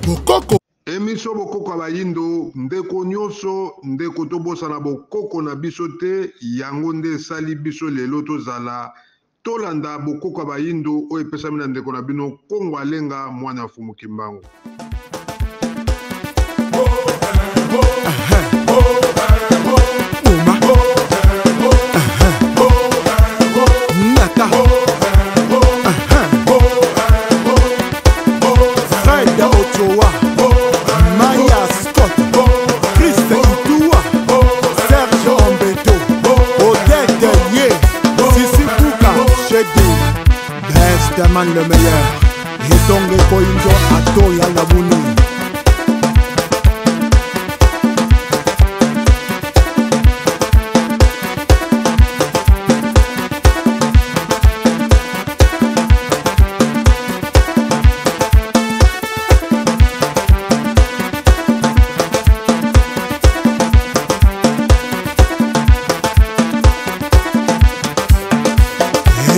Bokoko. Emission bokoko ya bayindo ndeko nyoso ndeko tobosana bokoko na biso te yango nde esali biso lelo tozala tolanda bokoko ya bayindo oyo epesami na ndeko na bino Kongo Alenga mwana ya Fumu Kimbangu. Fred Ochoa, Maya Scott, Chris Itua, Serge Ombeto, Odette Ye, Sisi Kuka, Shede, Best Man le meilleur, Etonge Koinjo Atoya Labuni.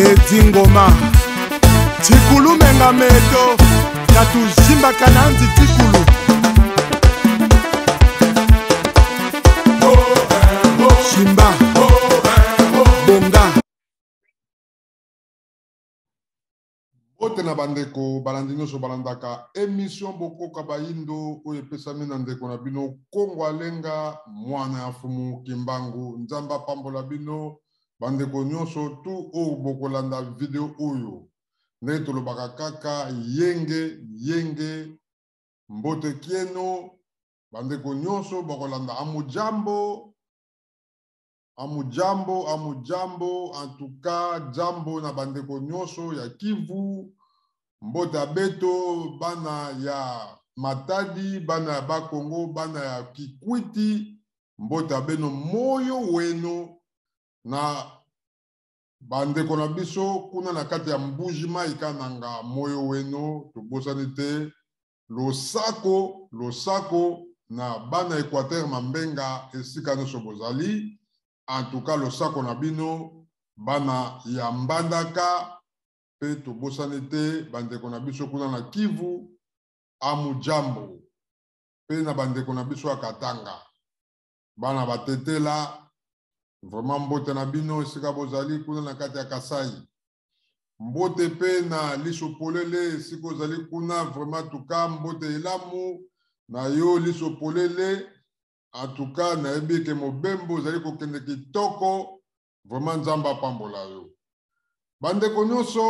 Edi Ngoma tikulu menga meto natuzimbaka na nzi tikulu shimba bonga. Mbote na bandeko balandi nyonso balandaka emission Bokoka Bayindo oyo epesami na ndeko na bino Kongo Alenga mwana ya Mfumu Kimbangu. Nzambe apambola bino bandeko nyonso tu oyo bokolanda video oyo. Ndenge tolobaka kaka yenge yenge, mbote kieno, bandeko nyonso bokolanda amujambo. Amujambo, amujambo, en tout cas, jambo na bandeko nyonso ya Kivu, mbote ya beto, bana ya Matadi, bana ya Bakongo, bana ya Kikwiti, mbote ya beno moyo weno na bandeko na biso kuna na kati ya Mbuji Mayi Kananga, moyo weno, tobosani te, losako, losako na bana Équateur Mambenga esika nyonso bozali, en tout cas losako na bino bana ya Mbandaka, pe tobosani te bandeko na biso kuna na Kivu, amujambo, pe na bandeko na biso ya Katanga, bana batetela, vraiment mbote na bino esika bozali kuna na kati ya Kasai. Mbote pe na liso polele esika ozali kuna, vraiment tuka mbote elamu na yo liso polele. En tout cas nayebi ke mobembo ozali kokende kitoko, vraiment Nzambe apambola yo. Bandeko nyonso,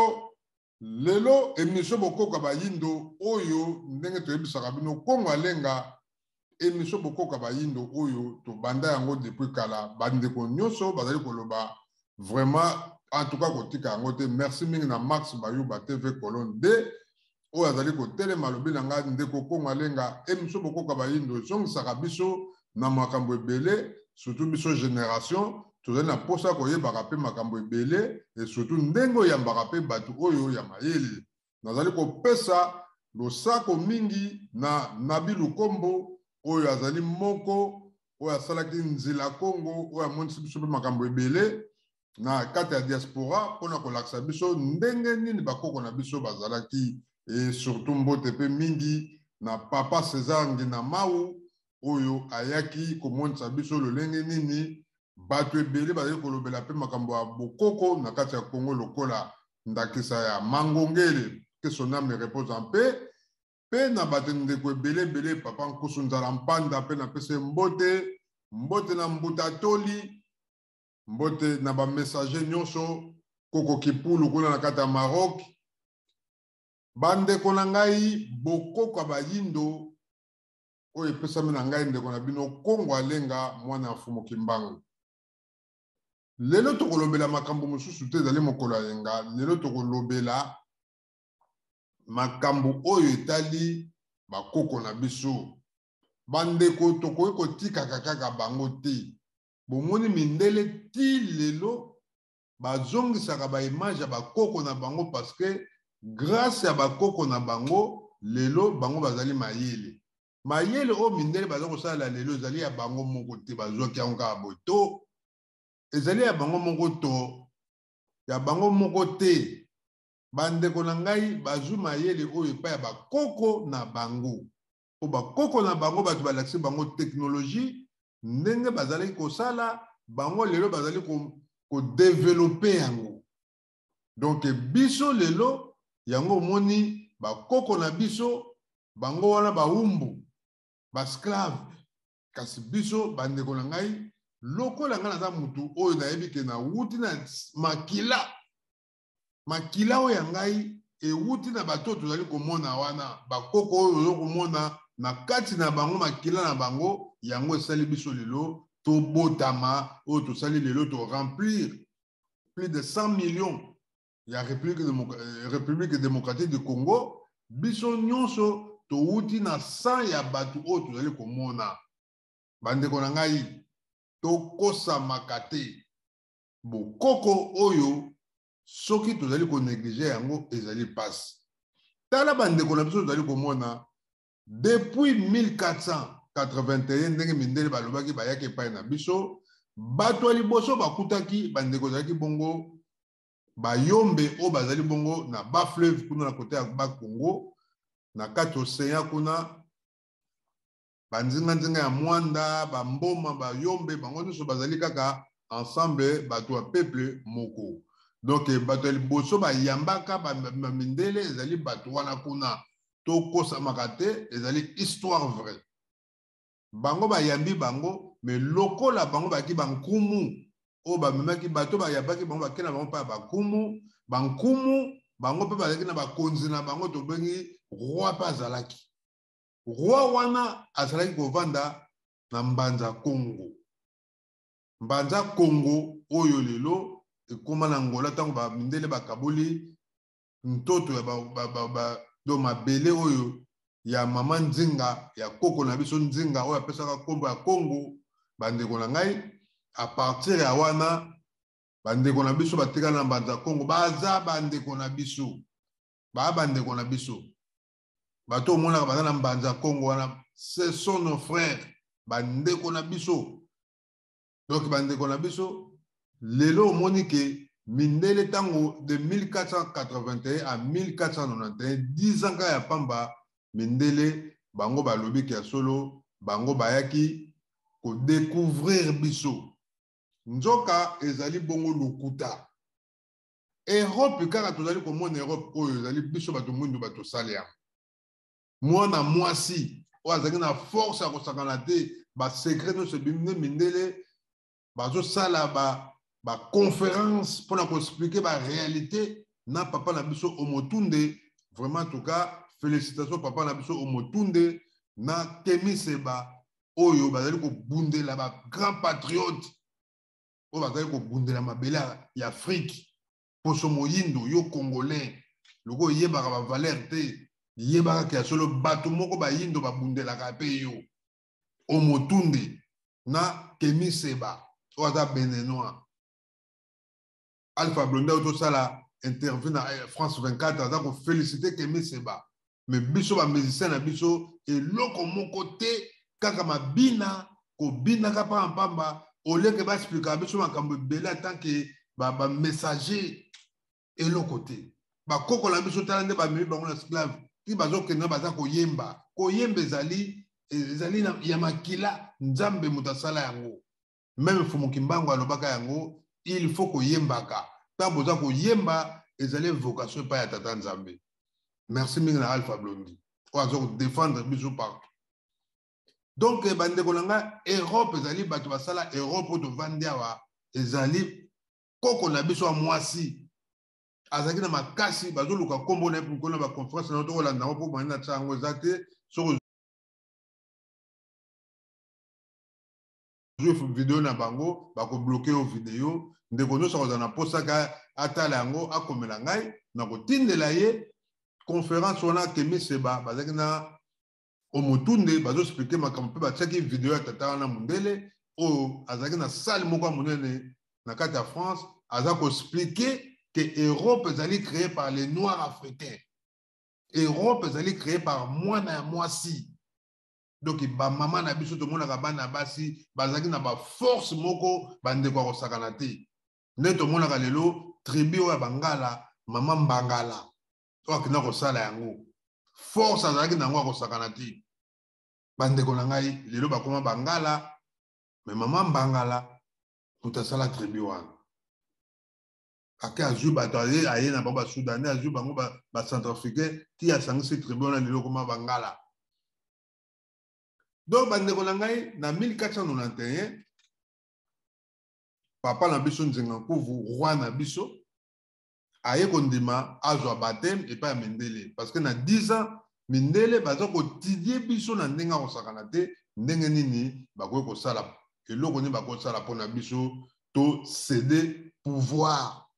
lelo émission Bokoka Bayindo oyo ndenge toyebisaka bino Kongo Alenga, émission Bokoka Bayindo oyo tobanda yango depuis kala, bandeko nyonso bazali koloba vraiment en tout cas kotika yango te. Merci mingi na Max Bayuba TV Colonne D oyo azali kotelema alobi na ngai ndeko Kongo Alenga, émission Bokoka Bayindo ezongisaka biso na makambo ebele, surtout biso génération tozali na posa koyebaka pe makambo ebele et surtout ndenge oyambaka pe bato oyo ya mayele. Nazali kopesa losako mingi na Nabi Lukombo oyo azali moko oyo asalaki nzela Congo oyo amonisi biso pe makambo ebele na kati ya diaspora mpona kolakisa biso ndenge nini bakoko na biso bazalaki, et surtout mbote pe mingi na papa César Ngina Mau oyo ayaki komonisa biso lolenge nini bato ebele bazali kolobela pe makambo ya bokoko na kati ya Congo lokola ndakisa ya Mangongele, que son âme repose en paix, pe na bato ndeko ebele ebele, papa Nkusu Nzala Mpanda pe napesa ye mbote, mbote na Mbuta Toli, mbote na ba messager nyonso, Koko Kipulu kuna na kati ya Maroc. Bandeko na ngai, bokoko ya bayindo oyo epesami na ngai ndeko na bino Kongo Alenga mwana ya Mfumu Kimbangu. Lelo tokolobela makambo mosusu te, ezali mokolo ya yenga. Lelo tokolobela makambo oyo etali bakoko na biso. Bandeko, tokoki kotikaka kaka bango te. Bomoni mindele ti lelo bazongisaka ba image ya bakoko na bango parce que grâce ya bakoko na bango lelo bango bazali mayele. Mayele oyo mindele baza kosalela lelo ezali ya bango moko te, bazwaki yango kaka boye to ezali ya bango moko to ya bango moko te. Bandeko na ngai, bazwi mayele oyo epai ya bakoko na bango, mpo bakoko na bango bato balakisi bango teknoloji ndenge bazalaki kosala bango, lelo bazali kodevelope yango. Donc biso lelo yango omoni bakoko na biso bango wana bawumbu, basclave. Kasi biso, bandeko na ngai, lokola ngai naza mutu oyo nayebi ke nawuti na makila, makila oyo ya ngai ewuti na bato oyo tozali komona wana, bakoko oyo ozo komona na kati na bango, makila na bango yango esali biso lelo tobotama oyo tosali lelo, to remplir plus de 100 millions ya République démocratique du Congo. Biso nyonso towuti na sang ya bato oyo tozali komona. Bandeko na ngai, tokosamaka te. Bokoko oyo, soki tozali konéglige yango, ezali mpasi. Tala bandeko na biso, tozali komona depuis 1481, ndenge mindele balobaki bayaki epai na biso, bato ya liboso bakutaki, bandeko, ezalaki bongo Bayombe oyo bazali bongo na bafleuve kuna na kote ya Bakongo, na kati océan kuna, banzinganzinga ya Mwanda, Bamboma, Bayombe, bango nyonso bazali kaka ensemble, bato ya peuple moko. Donc bato ya liboso bayambaka bamindele ezali bato wana kuna. Tokosamaka te, ezali histoire vraie. Bango bayambi bango, me lokola bango bayaki bankumu oyo bamemaki bato, bayambaki bango, bakei na bango mpe ya bankumu. Bankumu bango mpe bazalaki na bakonzi na bango, tobengi roi. Mpe azalaki roi wana, azalaki kovanda na Mbanza Kongo. Mbanza Kongo oyo lelo ekóma na Ngola. Ntango bamindele bakaboli ntoto ya do mabele oyo ya mama Nzinga, ya koko na biso Nzinga, oyo apesaka nkombo ya Kongo, bandeko na ngai, à partir ya wana bandeko na biso batikala na Mbanza Kongo. Baza bandeko na biso, baa bandeko na biso. Bato omonaka baza na Mbanza Kongo wana, ce sont nos frères, bandeko na biso. Donc bandeko na biso, lelo omoni ke mindele, ntango de 1481 à 1491, 10 ans kaka ya pamba, mindele bango balobi ke ya solo bango bayaki kodécouvrir biso. Nzoka ezali bongo lokuta. Europe kaka tozali komona, Europe oyo ezali biso bato mwindu bato tosali yango. Mwana mwasi oyo azalaki na force ya kosakana te, basecret nyonso ebimi nde mindele bazosala baconférence mpona koexpliquer baréalité na papa na biso Omotunde. Vraiment, en tout cas, félicitation papa na biso Omotunde na Kemi Seba oyo bazali kobundela, bagrand patriote oyo bazali kobundela mabele ya Afrique. Poso moyindo, yo Congolais, loko oyebaka bavaleur te, yebaka ke ya solo bato moko bayindo babundelaka mpe yo. Omotunde na Kemi Seba oyo aza Béninois. Alpha Blondy oyo tosala interview na France 24 aza koféliciter Kemi Seba. Me biso bamusicien na biso, eloko moko te, kaka mabina, kobinaka pambapamba, oleke baexplikaka biso makambo ebele atanke bamessager, eloko te. Bakoko na biso, tala nde bamemi bango na esclave ti bazokende, baza koyemba. Koyemba ezali ya makila, Nzambe moto asala yango. Même Fumu Kimbangu alobaka yango, il faut koyembaka. Ntango boza koyemba, ezali vocation epai ya Tata Nzambe. Merci mingi na Alpha Blondy oyo aza kodéfendre biso partout. Donc bandeko na ngai, Europe ezali bato basala. Europe oyo tovandi awa ezali koko na biso ya mwasi, azalaki na makasi. Bazoluka nkombo na ye mokolo na baconférence na tokolanda yango, mpo bandi na tia yango eza te. Soki ozwi video na bango, bakobloquer yo video. Ndeko nyonso akozala na mposaka atala yango, akomela ngai na kotindela ye conférence wana. Kemi Seba bazalaki na Omotunde, bazoexpliquer makambo mpe batiaki video ya tata wana mondele oyo azalaki na salle moko ya monene na kati ya France, aza koexpliquer ke Europe ezali créé par les Noirs africains. Europe ezali créé par mwana ya mwasi. Donc bamama na biso, tomonaka bana basi bazalaki na baforce moko, bandeko, ya kosakana te. Nde tomonaka lelo tribu oyo ya Bangala, mama Mbangala oyo akenda kosala yango, force azalaki na yango ya kosakana te. Bandeko na ngai, lelo bakoma Bangala, mais mama Mbangala moto asala tribu wana. Ake azwi bato, aye na bango Basoudanais, azwi bango Bacentrafricain, ti asangisi tribu wana, lelo koma Bangala. Donc bandeko na ngai, na 1491, papa na biso Nzinga Nkuvu, roi na biso, aye kondima azwa baptême epai ya mindele, parce que na 10 ans mindele baza kotidie biso na ndenge akosakana te. Ndenge nini bakoki kosala eloko nini, bakosala mpona biso to céder pouvoir,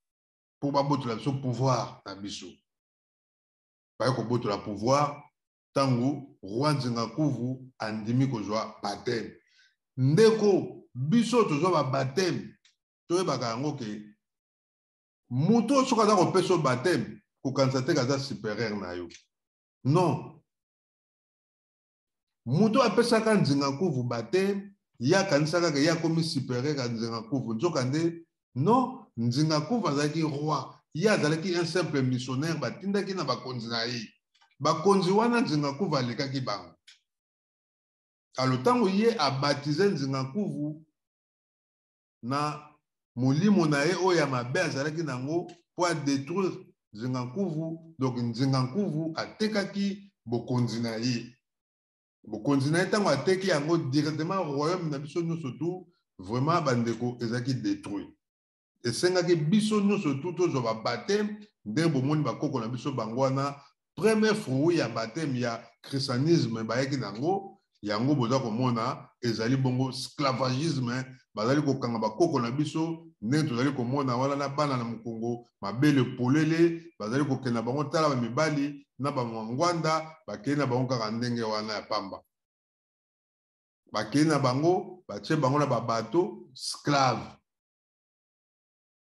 mpo babotola biso pouvoir na biso. Baye kobotola pouvoir ntango roi Nzinga Nkuvu andimi kozwa baptême. Ndeko, biso tozwa babaptême, toyebaka yango ke moto soki aza kopesa baptême, kokanisa te aza supérieur na yo. Non, moto apesaka Nzinga Nkuvu baptême, ye akanisaka ke ye akomi supérieur ya Nzinga Nkuvu. Nzokande non, Nzinga Nkuvu azalaki roi, ye azalaki un simple missionnaire batindaki na bakonzi na ye. Bakonzi wana, Nzinga Nkuvu alekaki bango. Alors ntango ye abatize Nzinga Nkuvu na molimo na ye oyo ya mabe azalaki nango mpo adétruire Nzinga Nkuvu, donc Nzinga Nkuvu atekaki bokonzi na ye. Bokonzi na ye, ntango ateki yango directement, royaume na biso nyonso tu, vraiment bandeko, ezalaki détruit. Esengaki biso nyonso tu tozwa babaptême. Ndenge bomoni bakoko na biso, bango wana premier fruit ya baptême ya christianisme bayaki nango. Yango boza komona ezali bongo esclavagisme. Bazali kokanga bakoko na biso ndenge tozali komona wana na bana na mokongo, mabele polele, bazali kokenda bango. Tala bamibali na bamangwanda, bakei na bango kaka ndenge wana ya pamba. Bakei na bango, batie bango na babateau esclave,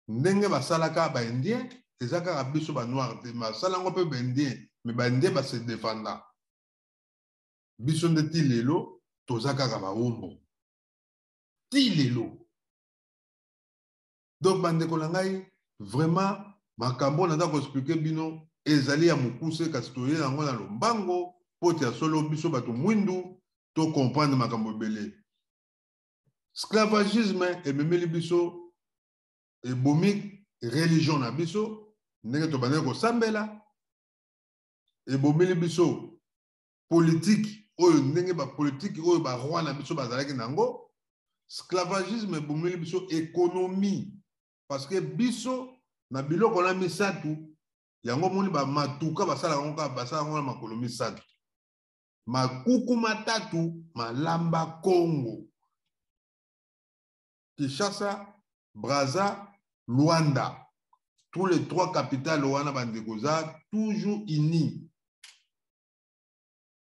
ndenge basalaka Baindien. Eza kaka biso Banoir te, basala yango mpe Baindien, mais Baindien base défenda. Biso nde ti lelo toza kaka bawumbu, ti lelo. Donc bandeko na ngai, vraiment makambo naza koexpliquer bino ezali ya mokuse, kasi toye yango na lombango mpo te ya solo biso bato mwindu tocomprendre makambo ebele. Esclavagisme ememeli biso, ebomi religion na biso, ndenge tobandaki kosambela. Ebomeli biso politike oyo, ndenge bapolitike oyo baroi na biso bazalaki nango. Esclavagisme ebomeli biso économie, parce que biso na biloko na misato yango, omoni bamatuka basalaka yango kaka, basala yango na makolo misato. Makuku matatu malamba Congo: Kinshasa, Braza, Luanda. Tous les trois capitales wana, bandeko, za toujours unis.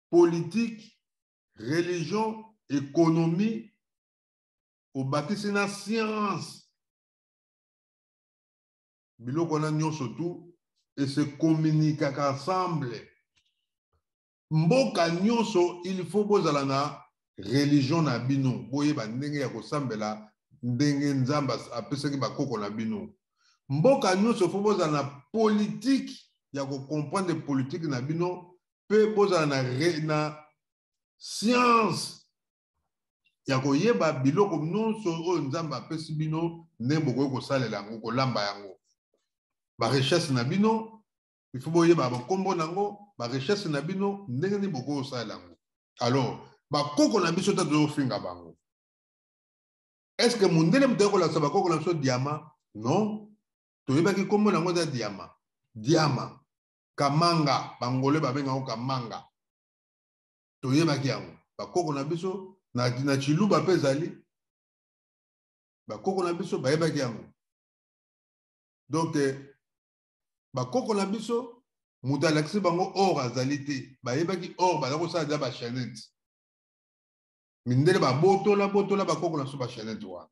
Politique, religion, économie, obakisi na science, biloko wana nyonso tu ese communiquaka ensemble. Mboka nyonso, il faut bozala na religion na bino, boyeba ndenge ya kosambela, ndenge Nzambe apesaki bakoko na bino. Mboka nyonso, faut bozala na politike ya kocomprendre politike na bino, mpe bozala na science ya koyeba biloko nyonso oyo Nzambe apesi bino, ndenge bokoki kosalela yango, kolamba yango. Barichesse na bino, il faut boyeba bakombo nango. Barichesse na bino, ndenge nini bokoki kosalela yango. Alors bakoko na biso ta tozofinga bango. Est ce que mondele moto aye kolakisa bakoko na biso diamant? Non, toyebaki nkombo nango eza diamant. Diamant kamanga, Bangole babengango kamanga. Toyebaki yango, bakoko na biso. Na Chiluba mpe ezali, bakoko na biso bayebaki yango. Donc bakoko na biso, moto alakisi bango or azali te. Bayebaki or, baza kosala deja bachaînette. Mindele babotola botola bakoko na biso bachaînette wana.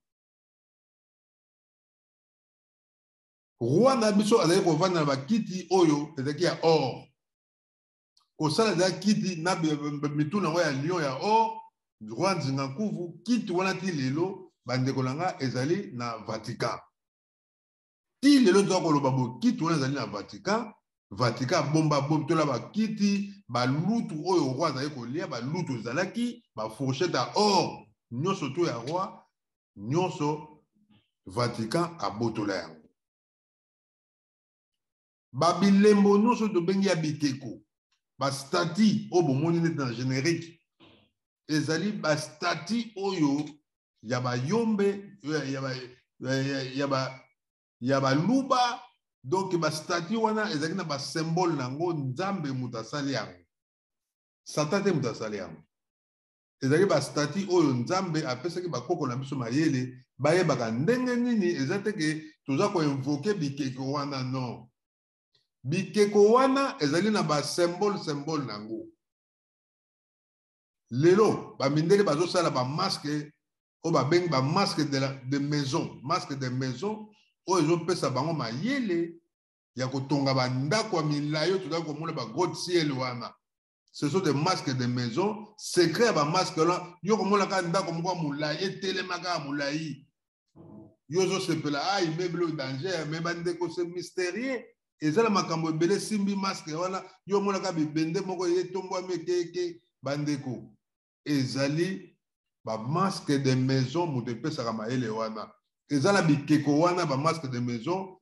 Roi na biso azali kovanda na bakiti oyo ezalaki ya or. Kosala deja kiti na mitu na yango ya lion ya or, roi Nzinga Nkuvu. Kiti wana ti lelo, bandeko na nga, ezali na Vatican. Ti lelo toza koloba boye, kiti wana ezali na Vatican. Vatican abomba bomtola bakiti, balutu oyo roi azali kolia, balutu ezalaki bafourchette ya or nyonso to ya roi nyonso, Vatican abotola yango. Babilembo nyonso tobengi ya bikeko, bastati oyo bomoni neti na générique, ezali bastati oyo ya bayombe, ya baluba. Donc bastati wana ezalaki na basymbole na yango. Nzambe moto asali yango, Satan te moto asali yango. Ezalaki bastati oyo Nzambe apesaki bakoko na biso mayele, bayebaka ndenge nini. Eza te ke toza koinvoquer bikeko wana, non. Bikeko wana ezali na basymbole, symbole na yango. Lelo bamindele bazosala bamasque oyo babengi bamasque de maison, masque de maison oyo ezopesa bango mayele ya kotonga bandako ya milai oyo tozali komona, bagratte-ciel wana. Ce sont des masques de maison. Secret ya bamasque wana, yo komona kaka ndako moko ya molai etelemaka ya molai, yo ozosepela: "Ah, immeuble oyo danger." Mais bandeko, c'est mystérieux, eza na makambo ebele. Esimbi masque wana, yo omonaka bibende moko etombwami ekeke. Bandeko, ezali bamasque de maison moto epesaka mayele wana. Eza na bikeko wana, bamasque de maison.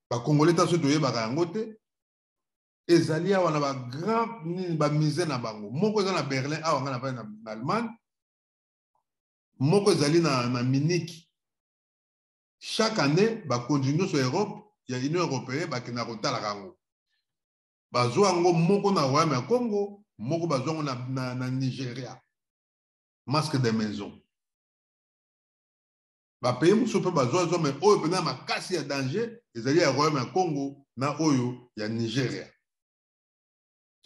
Bakongole ta so toyebaka yango te. Ezali awa na bagrand nini, bamusée na bango. Moko eza na Berlin awa, ngai navandi na Allemagne. Moko ezali na Munich. Chaque année bakonzi nyonso ya Europe, ya Union européenne, bakendaka kotalaka yango. Bazwa yango moko na royaume ya Congo, moko bazwa yango na Nigeria. Masque de maison, bapays mosusu mpe bazwa zwa, mais oyo mpenza makasi ya danger ezali ya royaume ya Congo na oyo ya Nigeria.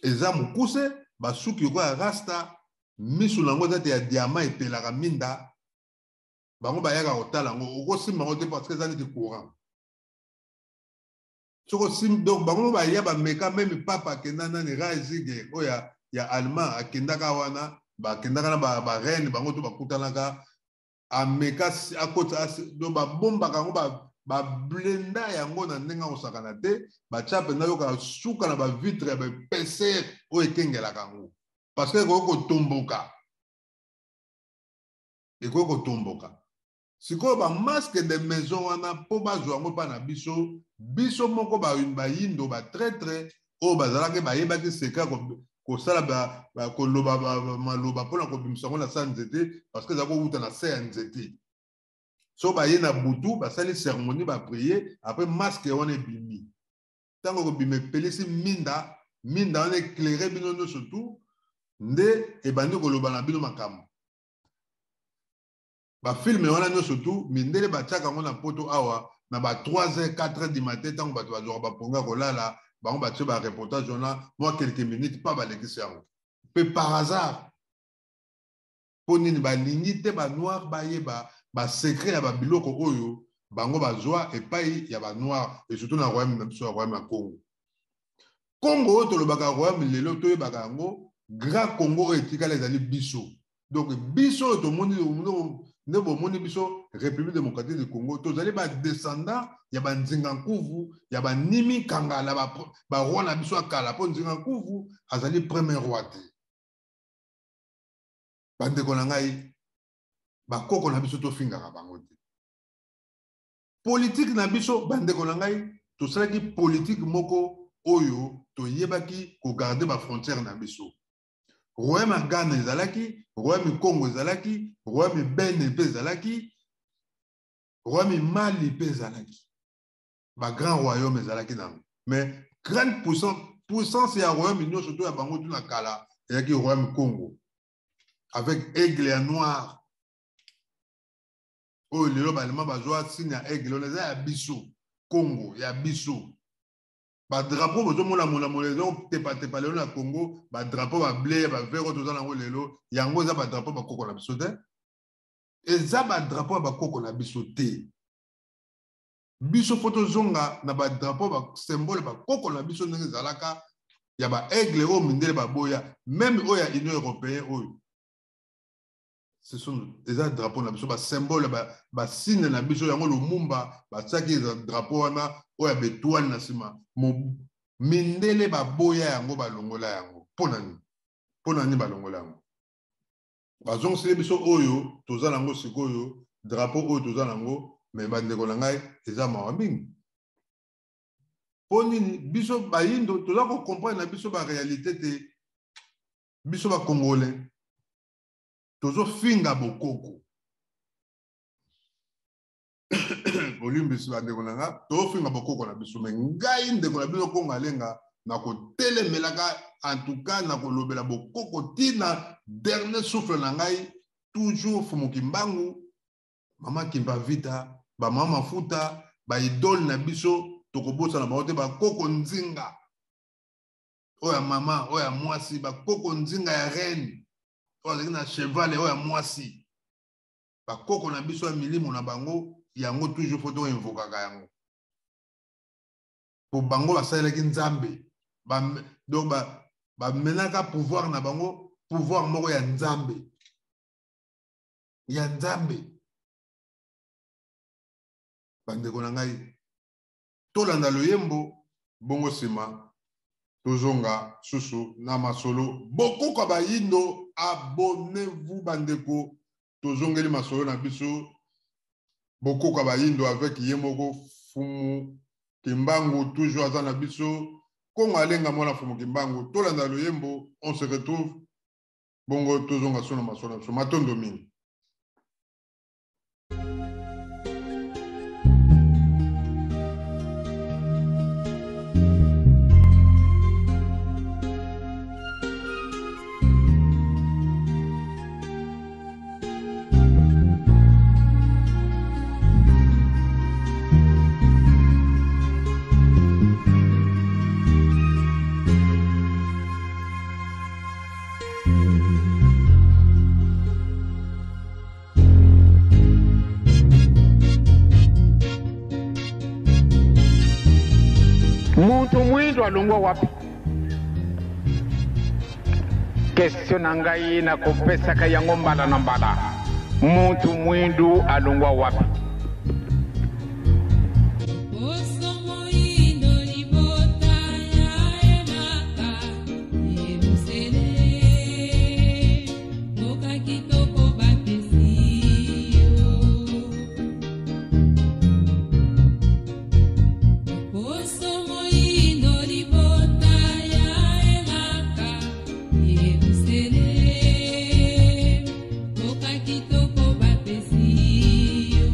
Eza mokuse, basuki lokola ya rasta, misu na yango eza te ya diamant, epelaka minda. Bango bayaka kotala yango, okosimba yango te parce que eza neti courant soko osimbi. Donc bango baya bameka. Même papa akenda, nani, Ratzinger oyo ya allemand, akendaka wana, bakendaka na bareine, bango to bakutanaka, ameka akota. Donc babombaka yango, bablenda yango na ndenge akosakana te. Batya mpenza, yokaka suka na bavitre ya baépaisseur oyo ekengelaka yango, parce que ekoki kotomboka, ekoki kotomboka. Sikoyo bamasque de maison wana, mpo bazwa yango mpa na biso, biso moko bayindo, batraître oyo bazalaki, bayebaki seka kosala, koloba maloba mpona kobimisa yango na sa nzete, parce que eza kowuta na se ya nzete. So baye na butu, basali cérémonie, baprier, après masque wana ebimi. Ntango ekobima, epelisi minda, minda wana éclaire bino nyonso tu, nde ebandi koloba na bino makambo. Bafilme wana nyonso tu, mindele batiaka yango na Poto awa na ba 3 heures, 4 heures du matin, ntango bato bazwaka baponga kolala, bango batie bareportage wana mwa quelques minutes mpa balekisi yango. Mpe par hasard, mpo nini balingi te banoir bayeba basecret ya babiloko oyo bango bazwa epai ya banoir, et surtout na royaume na biso ya royaume ya Congo? Congo oyo tolobaka royaume lelo, toyebaka yango, grand Congo oyo etikala ezali biso. Donc biso oyo tomoni nde bomoni biso, République démocratique du Congo, tozali badescendant ya banzinga nkuvu, ya banimi kangala, baroi na biso ya kala, mpo Nzinga Nkuvu azali premier roi te. Bandeko na ngai, bakoko na biso, tofingaka bango te. Politike na biso, bandeko na ngai, tosalaki politike moko oyo toyebaki kogarder bafrontière na biso. Royaume ya Ghana ezalaki, royaume Congo ezalaki, royaume Bene mpe ezalaki, royaume Mali mpe ezalaki. Bagrand royaume ezalaki nango, mais grande puissance ya royaume nyonso to ya bango tu na kala ezalaki royaume Congo, avec aigle ya noir oyo lelo balema bazwa signe ya aigle wana. Eza ya biso, Congo ya biso. Badrapeau bozomona monamola eza kotepatepa lelo na Congo, badrapeau bableu ya bavert oyo toza nango lelo, yango eza badrapeau bakoko na biso te, eza badrapeau ya bakoko na biso te. Biso faut tozonga na badrapeau, basymbole bakoko na biso ndenge ezalaka. Ya ba aigle oyo mindele baboya, même oyo ya Union européenne oyo, ce sont eza drapeau na biso, basymbole, basigne na biso. Yango Lumumba batiaki drapeau wana oyo ya betoile na nsima. Mindele baboya yango, balongola yango. Mpo na nini? Mpo na nini balongola yango? Bazongiseli biso oyo toza nango sikoyo, drapeau oyo toza nango. Mais bandeko na ngai, eza mawa mingi. Mpo nini biso bayindo toza kocomprendre na biso baréalité te? Biso bacongolais tozofinga bokoko. Bolimbisi, bandeko na nga, tozofinga bokoko na biso. Mais ngai, ndeko na bino Kongo Alenga, nakotelemelaka, en tout cas nakolobela bokoko ntina dernier souffle na ngai. Toujours Fumuki Mbangu, Mama Kimpa Vita, bamama Mafuta, baidole na biso, tokobosana bango te. Bakoko Nzinga oyo ya mama, oyo ya mwasi, bakoko Nzinga ya reine oyo azalaki na cheval, oyo ya mwasi, bakoko na biso ya milimo na bango, yango toujours faut toinvokaka yango, po bango basalelaki Nzambe. Donc bamenaka pouvoir na bango, pouvoir moko ya Nzambe, ya Nzambe. Bandeko na ngai, tolanda loyembo, bongo nsima tozonga susu na masolo bokoko ya bayindo. Abonnez-vous, bandeko. Tozongeli masolo na biso, bokoko ya bayindo, avec ye moko Fumu Kimbangu. Toujours aza na biso Kongo Alenga, mwana Fumu Kimbangu. Tolanda loyembo, on se retrouve, bongo tozonga so na masolo na biso. Matondo mingi. Muntu mwindo alongwa wapi? Question na ngai nakopesaka yango mbala na mbala: muntu mwindu alongwa wapi? Poso moyindo, libota ya elaka Yerusalem, mboka kitoko bapesi yo. Poso moyindo, libota ya elaka Yerusalem, mboka kitoko bapesi yo.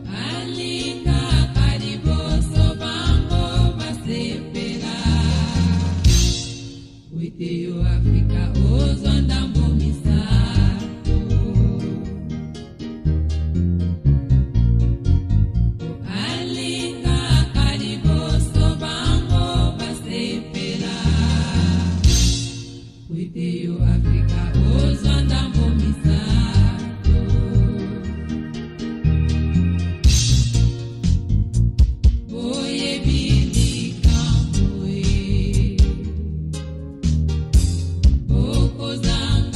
Alingaka liboso bango basepela wete yo Afrika ozwa ndambo misato. Alingaka liboso bango basepela wete yo Afrika ozwa ndambo misato. Boyebi likambo e, okozanga.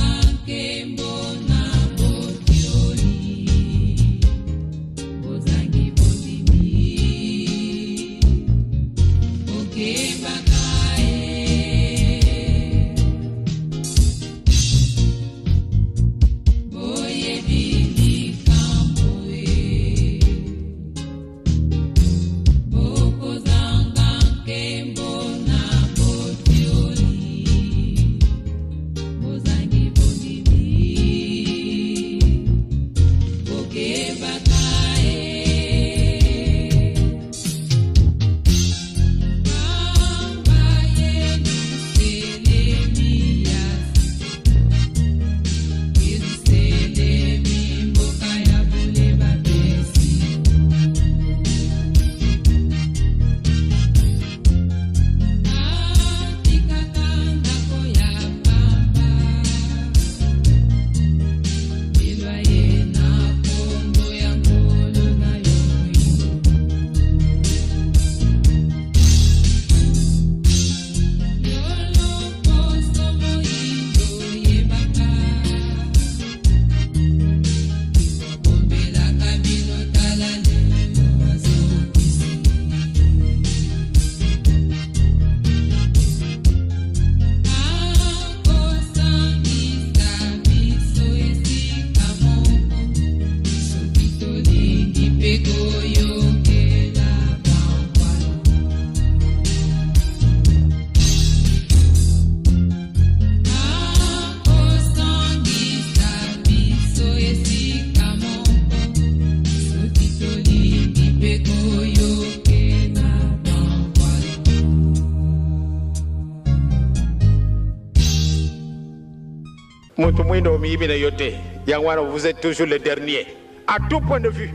Moto mwindo omiyibi na yo te. Yango wana vous êtes toujours le dernier à tout point de vue.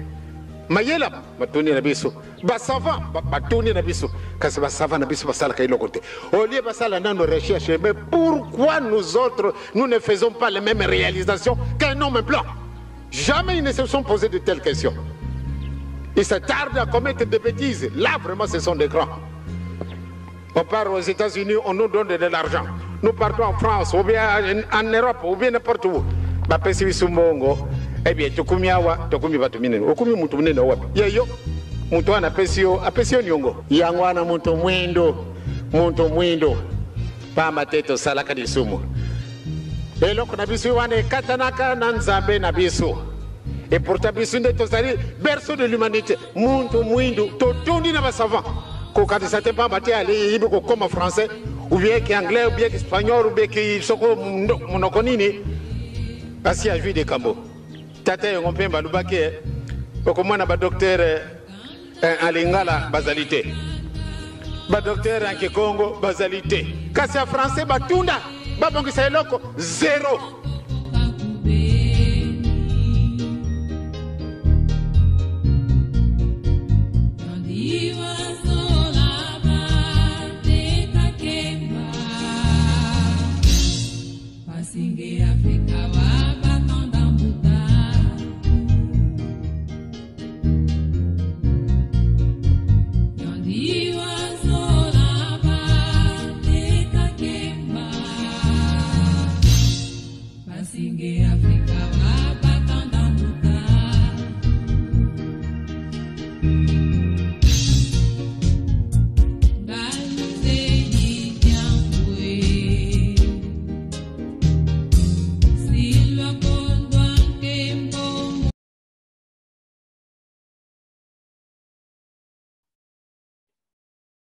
Mayela batuni na biso, ba savant batuni na biso, kasi ba savant na biso basalaka eloko te. Au lieu basala nano recherche, mais pourquoi nous autres nous ne faisons pas les mêmes réalisations qu'un homme blanc? Jamais ils ne se sont posé de telles questions. Ils se tardent à commettre des bêtises. Là, vraiment, ce sont des grands. On part aux États-Unis, on nous donne de l'argent. Nous partons en France, ou bien en Europe, ou bien n'importe où. Bapesi biso mbongo. Eh bien, tokomi awa, tokomi bato minene. Okomi mutu munene wapi? Ye yo. Mutu wana apesi yo, apesi yo niongo. Yango wana mutu mwindo, mutu mwindo. Pamba te tosalaka lisumu. Eloko na biso wana ekatanaka na Nzambe na biso. Et pourtant biso nde tozali berceau de l'humanité. Muntu mwindu totondi na ba savant. Kokanisa te pamba te ayebi kokoma français ou bien ki anglais ou bien ki espagnol ou bien ki soko monoko nini. Asi azwi likambo. Tata yango mpe balobaki okomona ba docteur en lingala bazali te, ba docteur en kikongo bazali te, kasi ya français batunda babongisa eloko zero.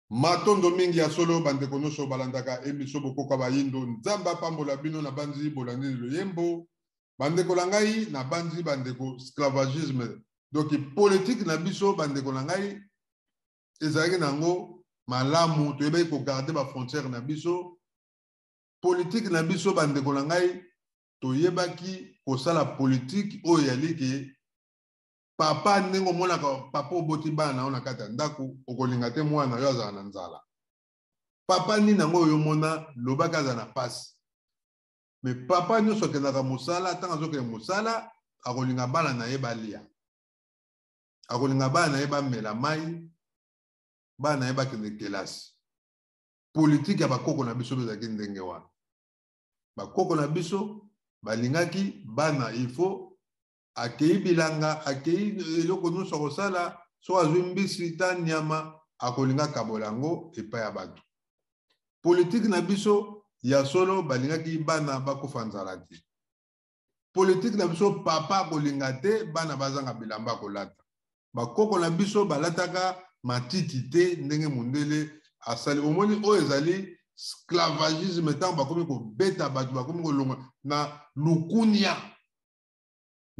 Matondo mingi ya solo bandeko nyonso balandaka emission Bokoka Bayindo. Nzambe apambola bino na banzi bolandi loyembo. Bandeko na ngai na banzi bandeko esclavagisme. Donc politique na biso bandeko na ngai ezalaki nango malamu, toyebaki kogarder ba frontière na biso. Politique na biso bandeko na ngai toyebaki kosala politique oyo yaliki papa ndenge omonaka papa oboti bana na yo na kati ya ndako, okolinga te mwana na yo azala na nzala. Papa nini yango oyo omona lobaki azala na pasi. Mais papa nyonso akendaka mosala, ntango azokende mosala akolinga bana na ye balia, akolinga bana na ye bamela mai, bana na ye bakende kelasi. Politique ya bakoko na biso ezalaki ndenge wana. Bakoko na biso balingaki bana, il faut akei bilanga, akei eloko nyonso akosala, so azwi mbisi ta nyama akolinga kabola yango epai ya bato. Politique na biso ya solo balingaki bana bakufa nzala te. Politique na biso papa akolinga te bana bazanga bilamba kolata. Bakoko na biso balataka matiti te ndenge mondele asali. Omoni oyo ezali esclavagisme ntango bakomi kobeta bato, bakomi kolonga na lukunia.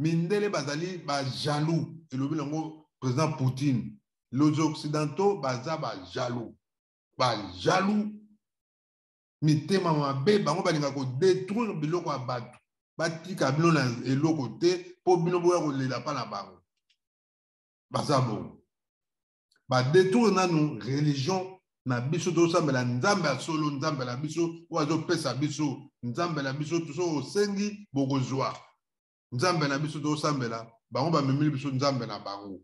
Mindele bazali ba jaloux, elobi nango président Poutine. Les occidentaux baza ba jaloux, ba jaloux mitema mabe, bango balinga ko détruire biloko ya bato, batika bino na eloko te po bino boya kolela pa na bango. Baza bongo, ba détruire nanu religion na biso, tosambela Nzambe ya solo, Nzambe na biso oyo azopesa biso, Nzambe na biso toso osengi bokozwa. Nzambe na biso tosambela bango, bamemeli biso Nzambe na bango,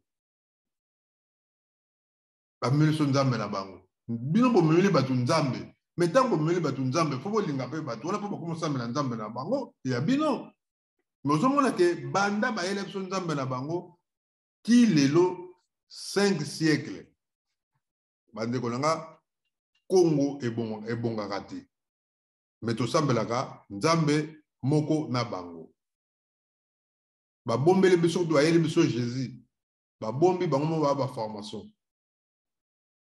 bamemeli biso Nzambe na bango. Bino bomemeli bato Nzambe, mais ntango bomemeli bato Nzambe fo bolinga mpe bato wana mpo bakomosambela Nzambe na bango ya bino. Mais ozomona ke banda bayela biso Nzambe na bango ti lelo 5 siècle, bandeko na nga, Congo ebongaka te, mais tosambelaka Nzambe moko na bango. Babombeli biso, bayeli biso Jésus, babombi bango mo ba formation.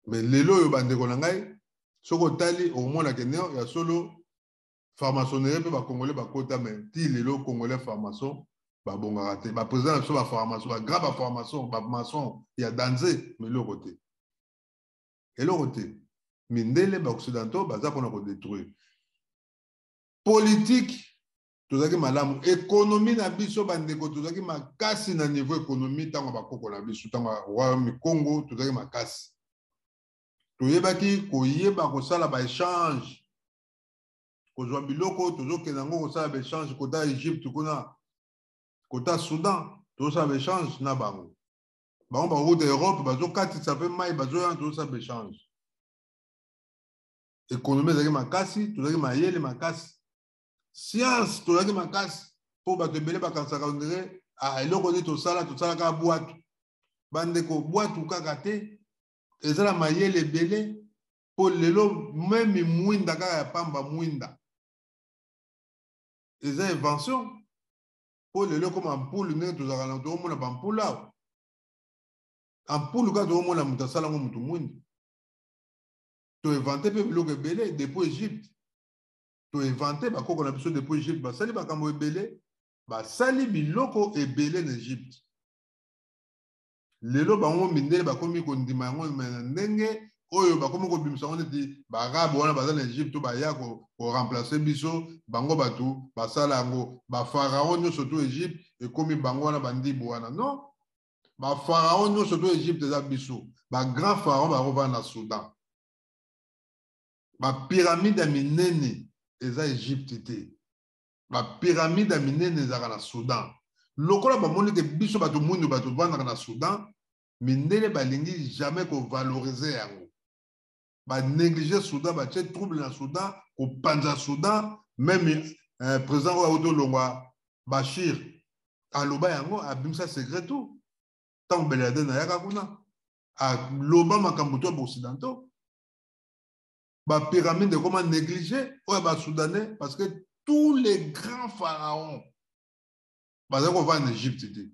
Mais lelo oyo bandeko na ngai, soki otali okomona ke neo ya solo formationnaire mpe bakongolais bakota, mais ti lelo congolais formation babongaka te. Ba président na biso ba formation, ba grand ba formation, ba maçon ya danse, mais eloko te, eloko te. Mindele ba occidentaux baza mpona kodétruire politique. Tozalaki malamu. Économie na biso, bandeko, tozalaki makasi na niveau économie ntango ya bakoko na biso, ntango ya royaume Congo, tozalaki makasi. Toyebaki koyeba kosala ba échange, kozwa biloko tozokende yango kosala ba échange kota Egypte kuna, kota Soudan, tozosala ba échange na bango. Bango bakouta Europe, bazokatisa mpe mai, bazoya, tozosala ba échange. Économie ezalaki makasi, tozalaki mayele makasi, science tozalaki makasi, mpo bato ebele bakanisaka ondire ah, eloko nini tosala, tosalaka bwatu. Bandeko, bwatu kaka te, eza na mayele ebele, mpo lelo meme mwinda kaka ya pamba, mwinda eza invention, mpo lelo ekoma ampule. Ndenge tozalaka na tokomona bampule awa, ampule kaka tokomona moto asala yango, moto mwinda. Toinvente mpe biloko ebele depuis Egypte. Toinvente, bakoko na biso depuis Egypte basali makambo ebele, basali biloko ebele na Egypte. Lelo bango mindele bakomi kondima yango na ndenge oyo bakomi kobimisa yango neti baarabe wana baza na Egypte baya koremplace biso. Bango bato basala yango, bafarao nyonso to Egypte ekomi bango wana bandibu wana. Non, bafarao nyonso to Egypte eza biso. Bagrand pharaon bakovanda na Soudan. Bapiramide ya minene eza Egypte te, bapiramide ya minene ezalaka na Soudan. Lokola bamoni ke biso bato mwindu bato vandaka na Soudan, mindele balingi jamais kovalorize yango, banéglige Soudan, batie trouble na Soudan, kopanza Soudan. Meme président oyo auti olongwa, Bashir, aloba yango, abimisa secret tout. Ntango Beladen ayaka kuna, aloba makambo to ya baoccidentaux. Bapyramide ekoma négligé oyo ya basoudanais, parce que tous les grands pharaons bazali kovanda na Egypte te,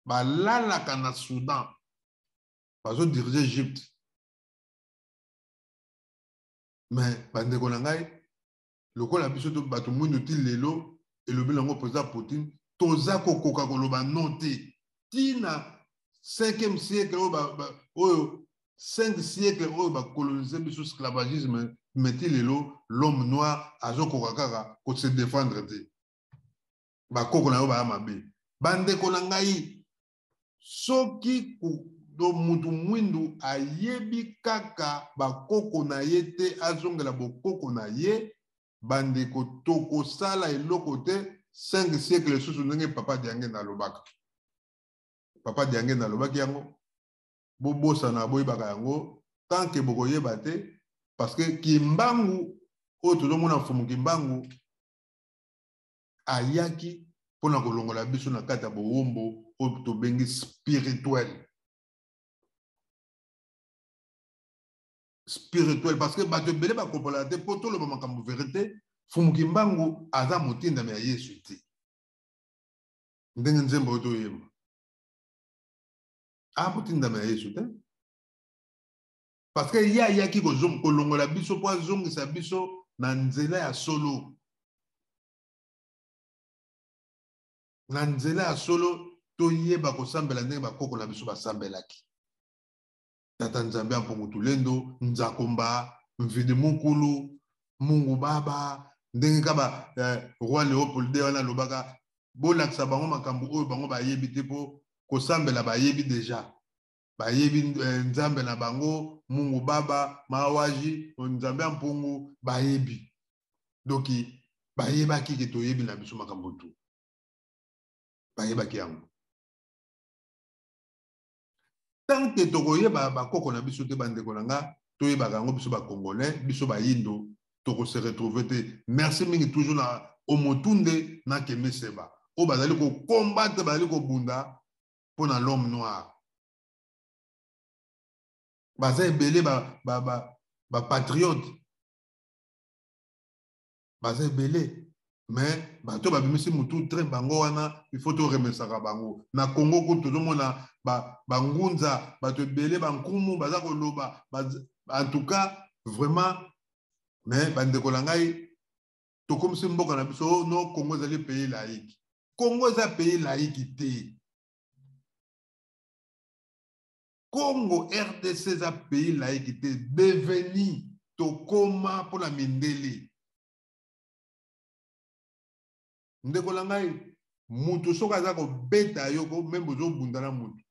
balalaka na Soudan, bazodirige Egypte. Mais bandeko na ngai, lokola biso to bato mwindu ti lelo, elobi nango président Poutine, toza kokoka koloba non te. Ntina 5e siècle oyo, oyo 5 siècle oyo bakolonise biso, esclavagisme, mais ti lelo l'homme noir azokoka kaka kose défendre te. Bakoko na yo baya mabe. Bandeko na ngai, soki mutu mwindu ayebi kaka bakoko na ye te, azongela bokoko na ye, bandeko, tokosala eloko te 5 siècle lisusu. Ndenge papa Diange alobaka, papa Diange alobaki yango, bobosana, boyebaka yango tant que bokoyeba te, parce que Kimbangu oyo tozomona, Mfumu Kimbangu ayaki mpona kolongola biso na kati ya bowombo oyo tobengi spirituel. Spirituel, parce que bato ebele bakompolaka te mpo toloba makambo vérité. Mfumu Kimbangu aza motindami ya Yesu te, ndenge nzembo oyo toyemba, motindami ya Yesu te, parce que ye ayaki kolongola biso mpo azongisa biso na nzela ya solo. Na nzela ya solo, toyeba kosambela ndenge bakoko na biso basambelaki, Tata Nzambe ya Mpongo Tulendo, Nzakomba, Mvidi Mukulu, Mungu Baba, ndenge kaka roi Léopold wana alobaka, bolakisa bango makambo oyo bango bayebi te, mpo kosambela bayebi deja, bayebi Nzambe na bango, Mungu Baba, Mawaji, Nzambe ya Mpungu bayebi. Donc bayebaki ke toyebi na biso makambo tu, bayebaki yango. Tant que tokoyeba bakoko na biso te, bandeko na nga, toyebaka yango, biso bacongolais, biso bayindo, tokose retrouve te. Merci mingi toujours na Omotunde na Kemeseba oyo bazali kokombatre, bazali kobunda mpo na l'homme noir. Baza ebele, bapatriote baza ebele, mais bato babimisi mutu train bango wana, il faut toremesaka bango. Na Congo kutu tozomona bangunza, bato ebele, bankumu baza koloba, en tout cas vraiment. Mais bandeko na ngai, tokomisi mboka na biso no Congo ezali pays laïque. Congo eza pays laïque te. Congo RDC eza pays laïque te, deveni tokoma mpona mindele. Ndeko na ngai, mutu soki aza kobeta yo ko meme ozobunda na mutu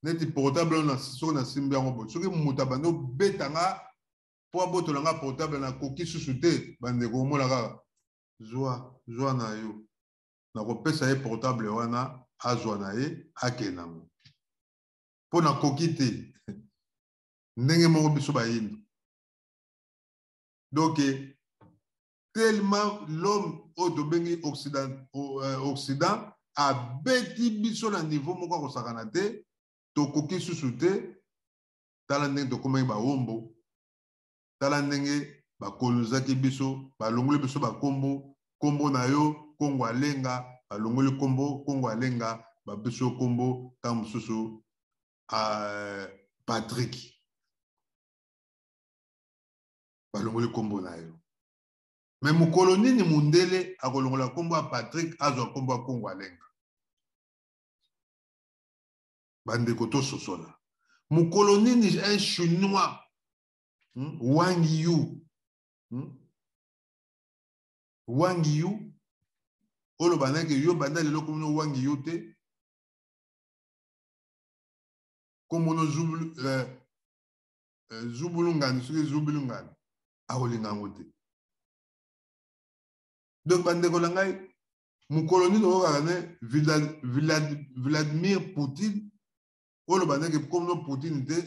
neti portable oyo soki nasimbi yango boye, soki moto abandi obeta nga mpo abotola nga portable, nakoki susu te. Bandeko, omona kaka zwa zwa na yo, nakopesa ye portable wana, azwa na ye, akende yango, mpo nakoki te. Ndenge moko biso bayindo. Donc tellement l'homme oyo tobengi Occident, Occident abeti biso na niveau moko akosakana te, tokoki susu te. Tala ndenge tokomaki bawombo, tala ndenge bakolonizaki biso, balongoli biso bakombo, kombo na yo Kongo Alenga, balongoli kombo Kongo Alenga, bapesi yo kombo ntango mosusu Patrick, balongoli kombo na yo. Me mokolo nini mundele akolongola kombo ya Patrick, azwa kombo ya Kongo Alenga? Bandeko, tososola. Mokolo nini un Chinois, Wang Yu, Wang Yu, oloba nake yo banda lelo komino Wang Yu te, kombono Zubulu, Zubulungani, soki Zubulungani, akolinga yango te. Donc bandeko na ngai, mokolo nini okokaka ne Vladimir Poutine, oloba ndenge kombo Poutine te,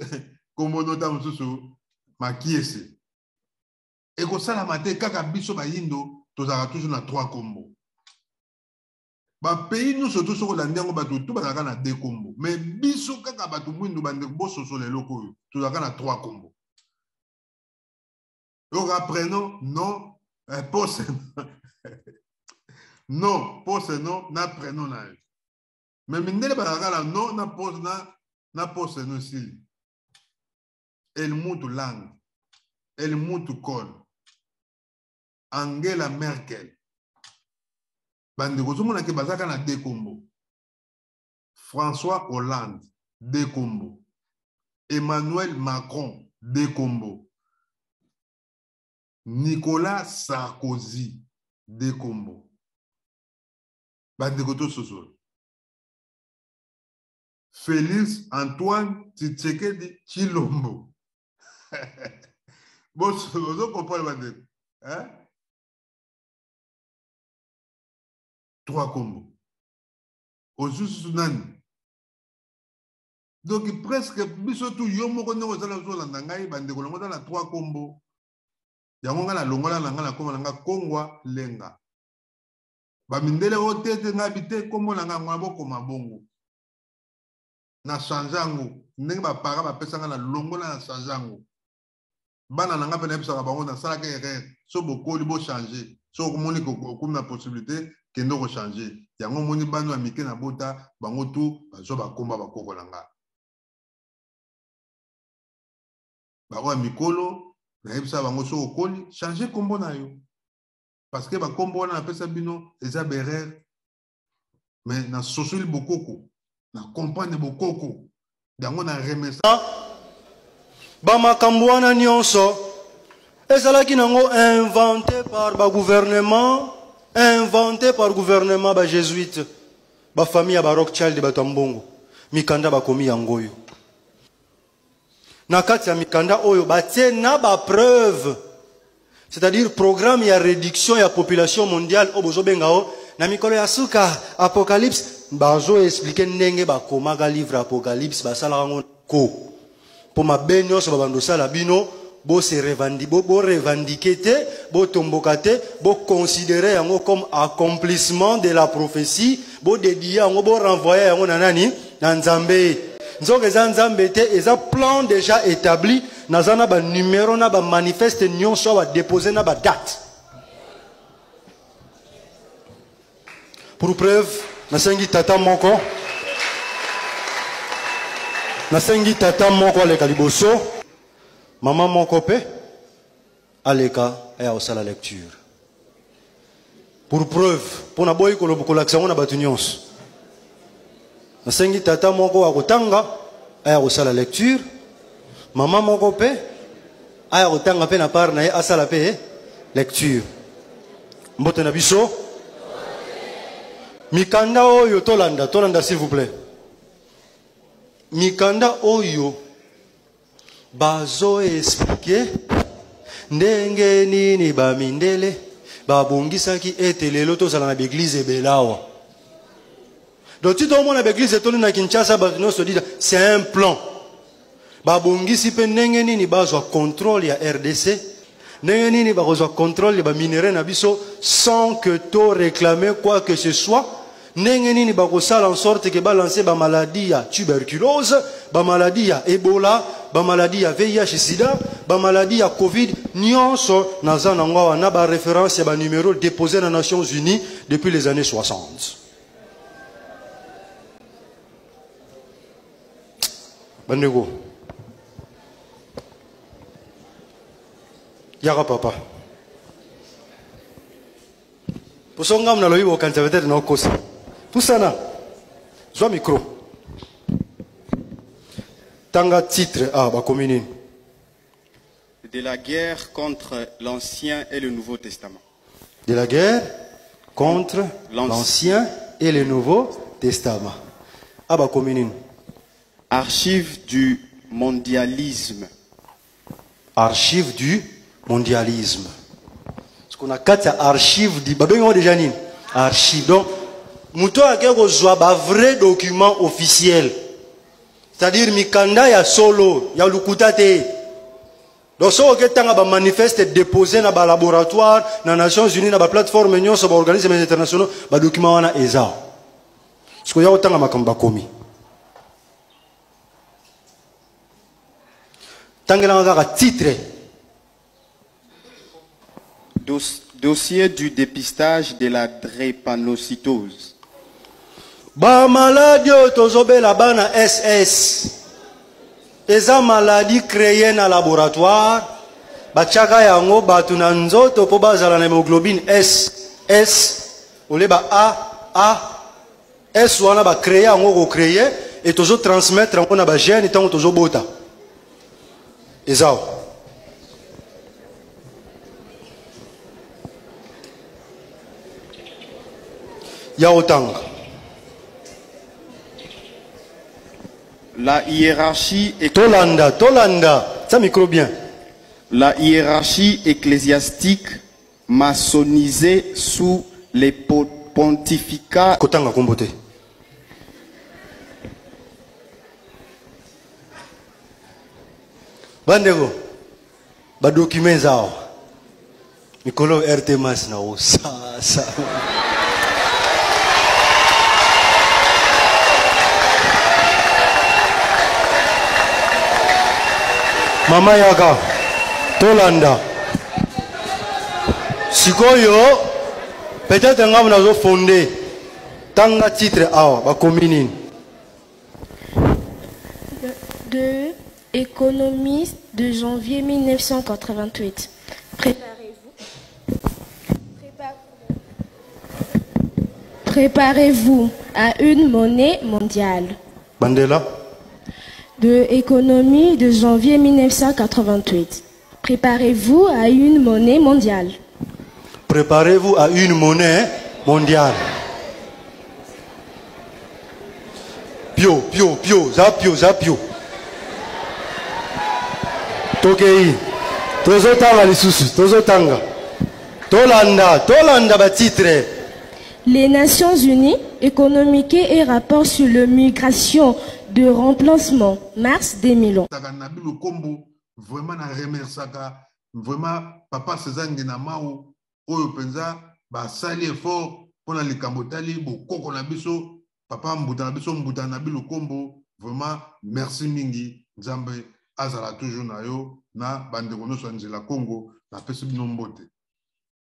kombo nota mosusu Makiese, ekosalama te. Kaka biso bayindo tozalaka toujours na trois kombo. Bapays nyonso to soki olandi yango, bato tu bazalaka na deux kombo, mais biso kaka bato mwindu, bandeko, bososola eloko oyo, tozalaka na trois kombo. Oyoka prénom, nom, poste, nom, poste, nom na prénom na yo. Mais mindele bazalaka na nom na poste na poste no esili. Helmut Lang, Helmut Kohl, Angela Merkel. Bandeko, ozomona ke bazalaka na deux kombo. François Hollande, deux kombo. Emmanuel Macron, deux kombo. Nicolas Sarkozy, deux kombo. Bandeko, tososola. Félix Antoine Tshisekedi Tshilombo. Bozo comprendre, bandeko, hein? Trois kombo. Ozusu nani? Donc presque biso tu, yo moko ndenge ozala ozolanda ngai, bandeko nango, oza na trois kombo. Yango ngai nalongola na ngai, nakoma na ngai Kongwa Lenga. Bamindele oyo te te, ngai bi te, kombo na ngai yango bokoma bongo. Na change yango ndenge bapara bapesa ngai, na longola, na change yango. Bana na ngai mpe nayebisaka bango, nasalaka erreur, so bokoli bochange, so okomoni okomi na possibilité, kende kochange yango. Omoni bana ya mike na bota, bango tu bazwa bakomba bakoko na nga. Bango ya mikolo nayebisaka bango, so okoli, change kombo na yo, parce que bakombo wana napesa bino eza berere. Mais nasosoli bokoko, na comprendre bokoko yango, na remesa. Bamakambo wana nyonso ezalaki nango inventé par bagouvernement, inventé par gouvernement bajésuite, bafamille ya barothschild, bato ya mbongo. Mikanda bakomi yango oyo. Na kati ya mikanda oyo batie na bapreuve, c'est-à-dire programme ya réduction ya population mondiale oyo bozobenga o na mikolo ya suka, Apocalypse. Bazoexplike ndenge bakomaka livre Apocalypse, basalaka yango ko mpo mabe nyonso babanda osala bino, bose borevendique te, botomboka te, boconsidere yango comme accomplissement de la prophétie, bodedie yango, borenvoye yango na nani? Na Nzambe. Nzoka eza Nzambe te, eza plan déjà établi. Naza na banumero na bamanifeste nyonso awa, badepose na badate. Pour preuve, nasengi tata moko, nasengi tata moko aleka liboso, mama moko mpe aleka, aya kosala lecture pour preuve, mpo naboyi kolakisa yango na bato nyonso. Nasengi tata moko akotanga, aya kosala lecture, mama moko mpe aya kotanga mpe na part na ye, asala mpe lecture. Mbote na biso. Mikanda oyo tolanda, tolanda s'il vous plaît. Mikanda oyo bazo expliquer ndenge nini ba mindele babongisaki ete lelo tozala na baeglise ebele awa. Donc ti tomona baeglise etondi na Kinshasa, bato nyonso dida, c'est un plan. Babongisi mpe ndenge nini bazwa contrôle ya RDC, ndenge nini bakozwa contrôle ya ba minerais na biso sans que to réclamer quoi que ce soit, ndenge nini bakosala en sorte que balancer ba maladie ya tuberculose, ba maladie ya Ebola, ba maladie ya VIH sida, ba maladie ya Covid, nyonso naza nango awa na ba référence ya ba numéro déposé na Nations Unies depuis les années 60. Bandeko, yaka papa poso ngambo nalobi bokanisa peut-être naokosa pusana zwa micro tanga titre ah bakomi nini. De la guerre contre l'Ancien et le Nouveau Testament. De la guerre contre l'Ancien et le Nouveau Testament. Ah bakomi nini? Archive du mondialisme. Archive du mondialisme. Ce qu'on a quatre archives du babengi yango déjà nini? Archive. Donc moto ake kozwa ba vrai document officiel. C'est-à-dire mikanda ya solo ya lukuta te. Donc soki oketanga ba manifeste déposé na ba laboratoire na Nations Unies na ba plateforme nyonso ba organismes internationaux ba document wana eza. Sikoyo ya kotanga makambo bakomi. Tangelanga kaka titre. Dossier du dépistage de la drépanocytose. Ba maladie oyo tozobela bana SS eza maladie créée na laboratoire, batiaka yango bato na nzoto mpo bazala na hémoglobine S S ole ba A A S wana ba créer yango ko créer et tozo transmettre yango na ba gènes ntango tozobota. Eza awa. Ya otanga. La hiérarchie est Tolanda, tolanda. Ça micro bien. La hiérarchie ecclésiastique maçonnisée sous les pontificats. Kotanga kombote. Bandeko, ba documents awa. Mikolo RT Mas na osasa. Mama yaka tolanda sikoyo peut-être ngambo nazo fondé tanga titre awa bakomi nini. De économiste de janvier 1988. Préparez-vous. Préparez-vous à une monnaie mondiale. Bandela. De économie de janvier 1988. Préparez-vous à une monnaie mondiale. Préparez-vous à une monnaie mondiale. Pio, pio, pio, za pio, za pio. Tokei. Tozotanga lisusu, tozotanga. Tolanda, tolanda ba titre. Les Nations Unies, économique et rapport sur la migration de remplacement, mars 2011. Saka Nabi Lukombo, vraiment na remerciaka vraiment papa César Ngenamao oyo penza basali effort mpona likambo etali bokoko na biso papa mbuta na biso mbuta Nabi Lukombo, vraiment merci mingi. Nzambe azala toujours na yo na bandeko nyonso ya nzela Congo, napesi bino mbote.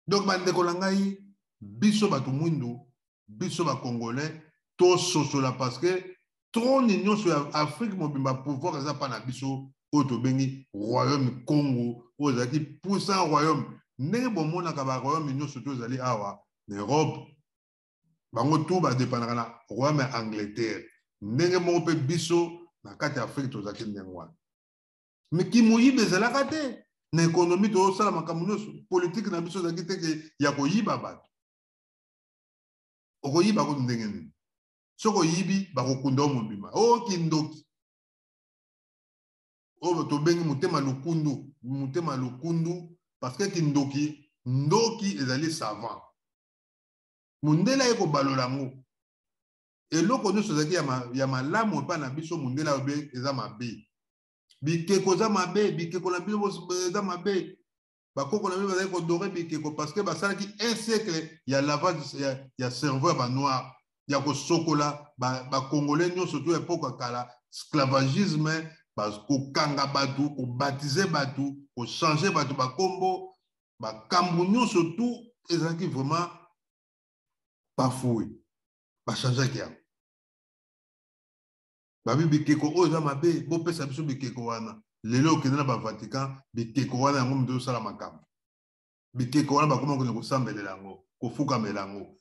Donc bandeko na ngai, biso bato mwindu, biso ba Congolais tososola parce que trône nyonso ya Afrique mobimba pouvoir eza pa na biso oyo tobengi royaume Congo, oyo ezalaki puissant royaume. Ndenge bomonaka ba royaume nyonso to ezali awa na Europe, bango tout badépendaka na royaume ya Angleterre. Ndenge moko mpe biso na kati ya Afrique tozalaki ndenge wana. Mais kimoyibi ezalaka te. Na ekonomi tozosala makambo nyonso. Politike na biso ezalaki te ke ya koyiba bato. Okoyiba kutu ndenge nini? Soki oyibi, bakokunda yo mobima. O oh, kindoki oyo tobengi motema lukundu, motema lukundu, parce que kindoki, ndoki ezali savant. Mondele aye kobalola yango. Eloko nyonso ezalaki ya malamu epai na biso, mondele ayobi eza mabe. Bikeko eza mabe, bikeko na bino eza mabe. Bakoko na bino bazali kodore bikeko parce que basalaki un siècle ya lavage ya cerveau ya banoir, ya kosokola bacongolais nyonso to epoke ya kala, esclavagisme, kokanga bato, kobatize bato, kochange bato bakombo, bakambo nyonso tu ezalaki vraiment bafoué, bachangeaki yango. Babi bikeko oyo eza mabe, bopesa biso bikeko wana. Lelo okende na bavatican, bikeko wana yango moto ezosala makambo. Bikeko wana bakoma kokende kosambelela yango, kofukamela yango.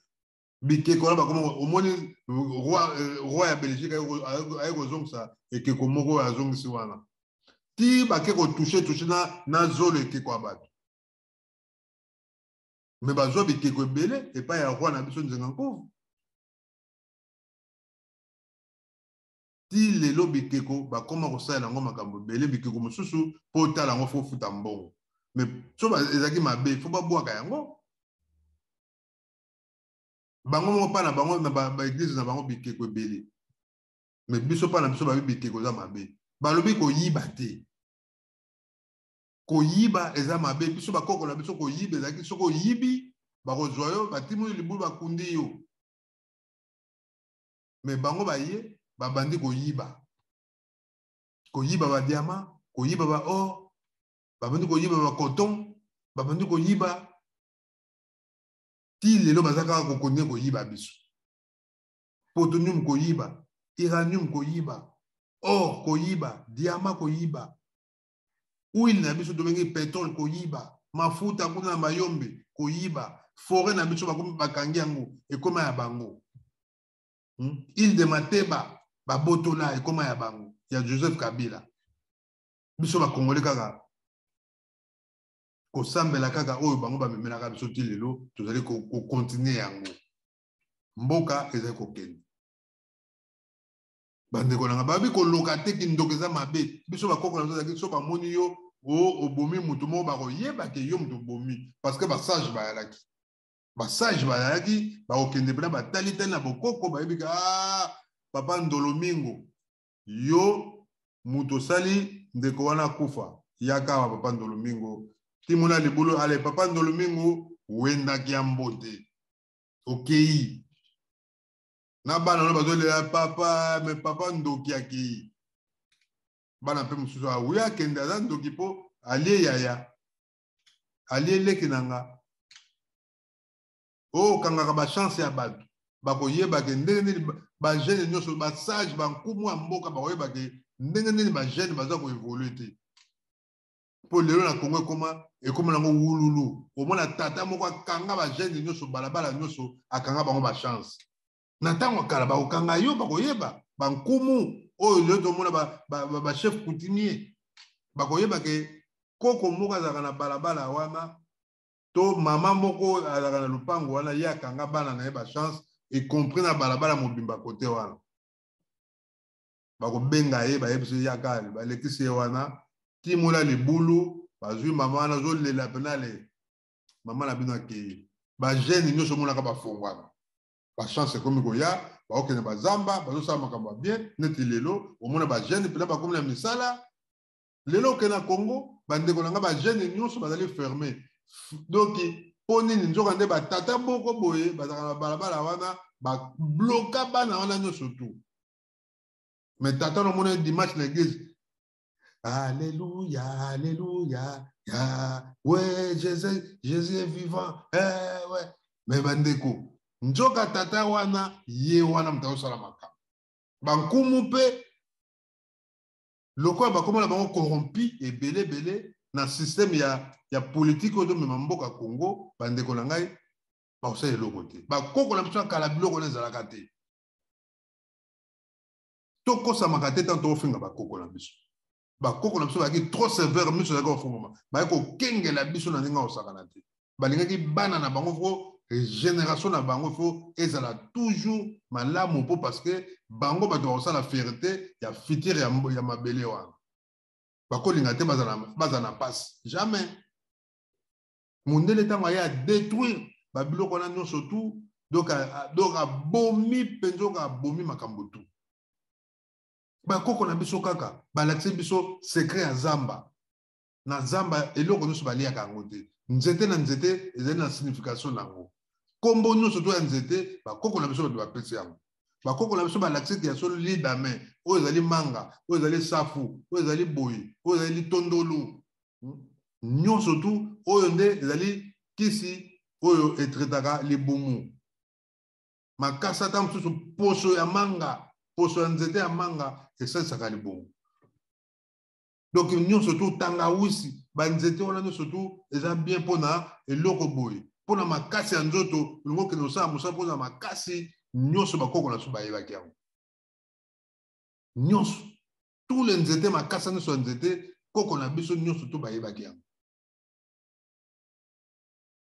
Bikeko wana bakoma, omoni roi ya Belgique aye kozongisa ekeko moko oyo azongisi wana, ti bake kotouche touche na zolo ekeko ya bato. Me bazwa bikeko ebele epai ya roi na biso Nzenga Nkovu. Ti lelo bikeko bakoma kosalela yango makambo ebele. Bikeko mosusu mpo otala yango fo ofuta mbongo. Me so ezalaki mabe, fo babwaka yango. Bango moko mpa na bango na baeglize na bango bikeko ebele. Me biso mpa na biso babi bikeko eza mabe. Balobi koyiba te, koyiba eza mabe. Biso bakoko na biso koyiba ezalaki soki oyibi bakozwa yo, batimi yo libulu, bakundi yo. Me bango baye babandi koyiba, koyiba badiama, koyiba baor, babandi koyiba bacoton, babandi koyiba. Ti lelo baza kaka kokontinue koyiba biso. Potonium koyiba, uranium koyiba, or koyiba, diama koyiba, huile na biso tobengi pétrole koyiba, mafuta kuna na Mayombe koyiba, forêt na biso bakomi bakangi yango ekoma ya bango. Île de Mateba babotola ekoma ya bango, ya Joseph Kabila. Biso bakongole kaka kosambela kaka oyo bango bamemelaka biso ti lelo tozali kokontinue yango. Mboka ezali kokende. Bandeko nanga babi koloka te, kindoki eza mabe. Biso bakoko na biso ezalaki so bamoni yo obomi motu moko, bakoyeba ke yo moto obomi, parce que basage bayalaki, basage bayalaki, bakokende mpena batalitali na bokoko, bayebi ke papa Ndolomingo, yo moto osali ndeko wana akufa, yaka awa papa Ndolomingo, timona libulu. Ale papa Ndolomingo wendaki ya mbote, okei na bana wana bazolela papa, me papa ndoki akei. Bana mpe mosusu awuya akende, aza ndoki mpo alie yaya, alie leki na nga. Oyo okangaka bachance ya bato, bakoyeba ke ndenge nini bajeune nyonso, basage, bankumu ya mboka bakoyeba ke ndenge nini bajeune baza koevolue te. Mpo lelo na Kongo ekoma nango wululu. Omona tata moko akanga bajeune nyonso, balabala nyonso akanga bango bachance. Na ntango ya kala bakokanga yo, bakoyeba bankumu oyo lelo tomona bachef coutumier, bakoyeba ke koko moko azalaka na balabala wana, to mama moko azalaka na lupango wana, ye akanga bana na ye bachance, y compris na balabala mobimba kote wana. Bakobenga ye, bayebisi ye yaka, balekisi ye wana timola libulu, bazwi mama wana azolela mpena le mama na bino akei. Bajeune nyonso omonaka bafongwama, bachance ekomi koya, bakokende bazamba, bazosala makambo ya bien. Neti lelo omona bajeune mpena bakomi na misala. Lelo okende na Congo, bandeko na nga, bajeune nyonso bazali ferme. Donc mpo nini? Nzoka nde batata moko boye bazalaka na balabala wana, babloka bana wana nyonso tu. Mais tata nomona dimanche na église, alléluia, alléluia, ya ouais, Jésus, Jésus est vivant, eh, ouais. Mais bandeko, nzoka tata wana ye wana moto azosala makambo. Bankumu mpe lokola bakoma na bango corrompi ebele ebele na système ya politique oyo tomema mboka Congo, bandeko na ngai, bakosala eloko te. Bakoko na biso ya kala biloko wana ezalaka te. Tokosamaka te ntango tokofinga bakoko na biso. Bakoko na biso bazalaki trop sévère, miso ezalaki kofungwama, bayaki kokengela biso na ndenge ya kosakana te. Balingaki bana na bango fo génération na bango fo ezala toujours malamu, mpo parce que bango bato bakosala fierté ya futur ya mabele wana. Bakolinga te bazala na mpasi, jamais. Mondele ntango aye adétruire babiloko wana nyonso tu, donc abomi mpenza, oka abomi makambo tu. Bakoko na biso kaka balakisi biso secret ya zamba. Na zamba eloko nyonso baliaka yango te. Nzete na nzete ezali na signification na yango. Kombo nyonso to ya nzete, bakoko na biso bato bapesi yango. Bakoko na biso balakisi ya solo lidame, oyo ezali manga, oyo ezali safu, oyo ezali boyi, oyo ezali litondolo. Nyonso tu oyo nde ezali kisi oyo etretaka libumu. Makasa ata mosusu poso ya manga, poso ya nzete ya manga esalisaka libumu. Donc nyonso tu tangawisi, banzete wana nyonso tu eza bien mpona eloko boye, mpona makasi ya nzoto. Olingi okende kosala mosala mpona makasi nyonso, bakoko na biso bayebaki yango nyonso. Tous les nzete, makasa nyonso ya nzete, koko na biso nyonso tu bayebaki yango.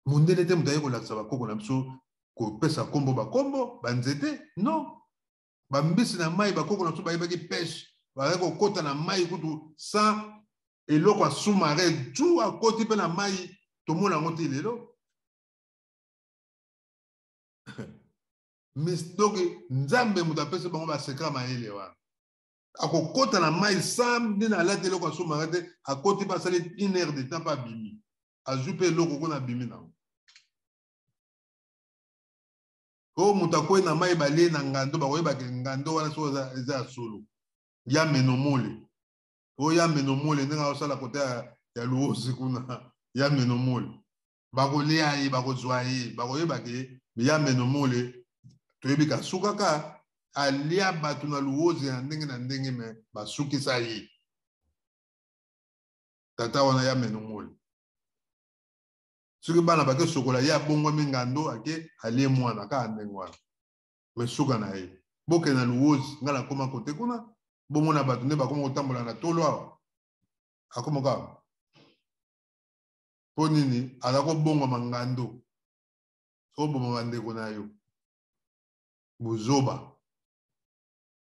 Mondele te moto aye kolakisa bakoko na biso kopesa kombo bakombo banzete, non. Bambisi na mai, bakoko na biso bayebaki pêche, bazali kokota na mai kutu sans eloko ya sous-marin. Tu akoti mpe na mai, tomona yango te lelo. Donc Nzambe moto apesi bango basecret mayele wana. Akokota na mai sans nde alati eloko ya sous-marin te, akoti mpe asali une heure de temps mpe abimi, azwi mpe eloko kuna, abimi nango. Oyo moto akwei na mai, balie na ngando, bakoyebaka ngando wana soki eza ya solo. Ya menomole oyo, ya menomole ndenge azosala kote ya Luozi kuna, ya menomole bakolia ye, bakozwa ye, bakoyeba ke ya menomole. Toyebi kasukaka alia bato na Luozi ya ndenge na ndenge, me basukisa ye tata wana ya menomole. Soki bana bake sokola, ye abongwami ngando, ake alie mwana kaka ndenge wana, me suka na ye. Bokende na Luozi, ngai nakóma kote kuna, bomona bato nde bakóma kotambola na tolo awa. Akóma kaka mpo nini? Aza kobongwama ngando, oboma bandeko na yo, bozoba.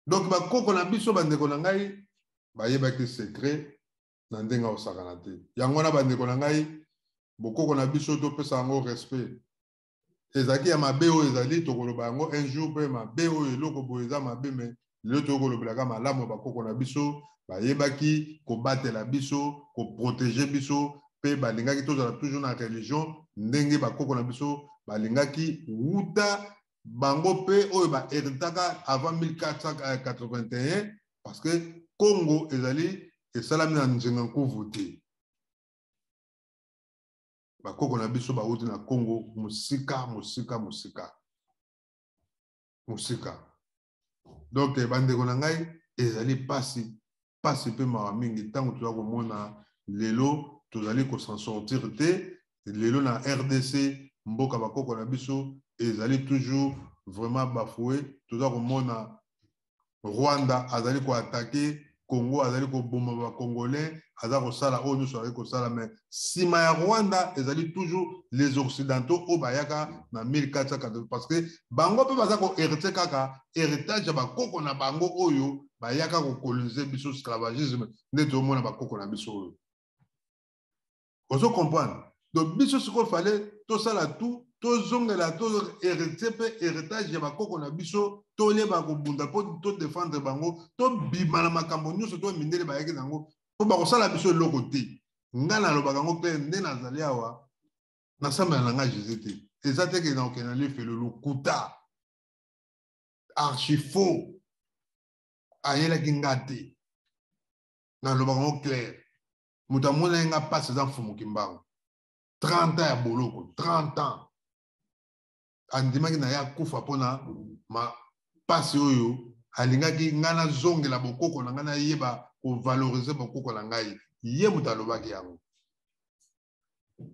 Donc bakoko na biso, bandeko na ngai, bayebaki secret na ndenge akosakana te. Yango wana, bandeko na ngai, bokoko na biso topesa yango respect. Ezalaki ya mabe oyo ezali, tokoloba yango un jour mpe mabe oyo eloko boye eza mabe, me lelo toyei kolobelaka malamu ya bakoko na biso. Bayebaki kobatela biso, koprotéger biso, mpe balingaki tozala toujours na religion ndenge bakoko na biso balingaki. Wuta bango mpe oyo bahéritaka avant 1481, parce que Congo ezali esalami na nzenga nkuvu te. Bakoko na biso bauti na Congo mosika, mosika, mosika, mosika. Donc bandeko na ngai, ezali pasi, pasi mpe mawa mingi ntango toza komona lelo tozali kos'en sortir te. Lelo na RDC, mboka bakoko na biso ezali toujours vraiment bafoué. Toza komona Rwanda azali koattaquer Congo, azali koboma bacongolais, aza kosala oyo nyonso azali kosala. Mais nsima ya Rwanda ezali toujours les Occidentaux oyo bayaka na 1480, parce que bango mpe baza kohériter kaka héritage ya bakoko na bango oyo bayaka kocoloniser biso, esclavagisme nde tozomona bakoko na biso oyo. Ozo comprendre? Donc biso sikoyo fale tosala tout, tozongela, tohériter mpe héritage ya bakoko na biso, toyeba kobunda mpo todéfendre bango, tobima na makambo nyonso to mindele bayaki nango, mpo bakosala biso eloko te. Ngai nalobaka yango mpe nde nazali awa, nasambela na ngai Jésus te. Eza te ke nakokende na lifelo, lokuta, archi faux. Ayelaki nga te, nalobaka yango clair. Moto amonaki nga mpasi eza Mfumu Kimbangu. 30 ans ya boloko, 30 ans, andimaki na ye akufa mpona mpasi oyo alingaki ngai nazongela bokoko na ngai, nayeba kovaloriser bokoko na ngai. Ye moto alobaki yango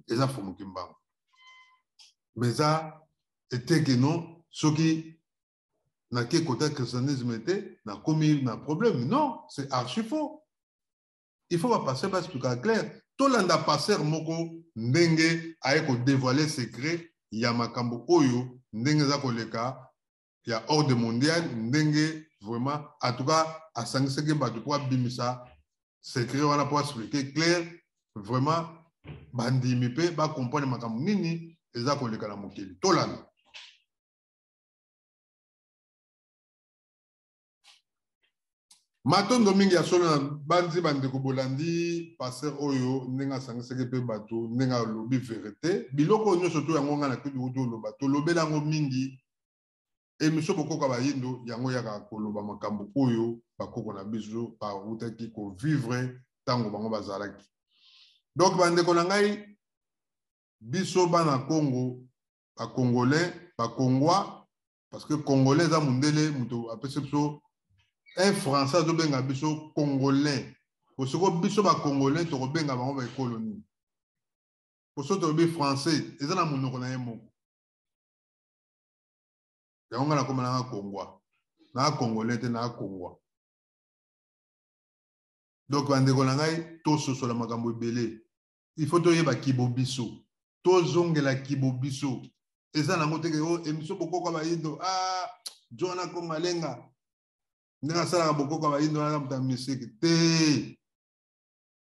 eza Mfumu Kimbangu. Mais eza etekeno soki nake kota christianisme te, nakomi na problème. Non, c'est archi faux. Il faut bapasteur baexplikaka clair. Tolanda pasteur moko ndenge aye kodevoile secret ya makambo oyo ndenge eza koleka ya ordre mondial, ndenge vraiment en tout cas asangisaki bato mpo abimisa secret wana mpo expliquer clair vraiment bandimi mpe bakomprendre makambo nini eza koleka na mokili. Tolanda. Matondo mingi ya solo na banzi bandeko bolandi pasteur oyo ndenge asangisaki mpe bato ndenge alobi verite biloko oyo nyonso to yango ngai nakoki toloba tolobela yango mingi emission bokoka bayindo yango yaka koloba makambo oyo bakoko na biso bawutaki kovivre ntango bango bazalaki. Donc bandeko na ngai, biso bana Congo, ba Congolais, ba Congwa, parce que Congolais eza mundele moto apesi biso un français azobenga biso Congolais. Bosoko biso ba Congolais tokobenga bango ba ekolo nini? Boso tolobi français eza na monoko na ye moko. Yango nga nakoma nanga Kongwa, na Congolais te, na Kongwa. Donc bandeko na ngai, tososola makambo ebele. Il faut toyeba kibo biso, tozongela kibo biso. Eza nango te ke oh, émission bokoko bayindo, ah John Kongalenga ndenge asalaka bokoko bayindo wana moto ya musique te.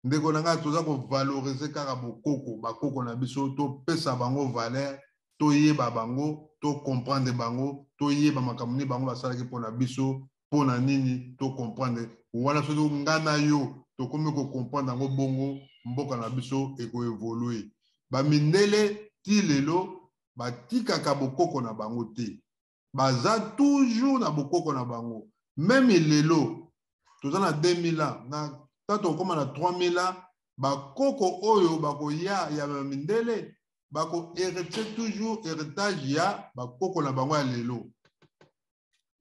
Ndeko na ngai, toza kovalorize kaka bokoko, bakoko na biso, topesa bango valeur, toyeba bango, tocomprendre bango, toyeba makambo nini bango basalaki mpona biso, mpona nini tocomprendre wana. Soki nga na yo tokomi kocomprendre yango, bongo mboka na biso ekoevolue. Bamindele ti lelo batikaka bokoko na bango te, baza toujours na bokoko na bango. Meme lelo toza na 2000 ans, na ta tokóma na 3000 ans, bakoko oyo bakoya ya bamindele bakoherite toujours héritage ya bakoko na bango ya lelo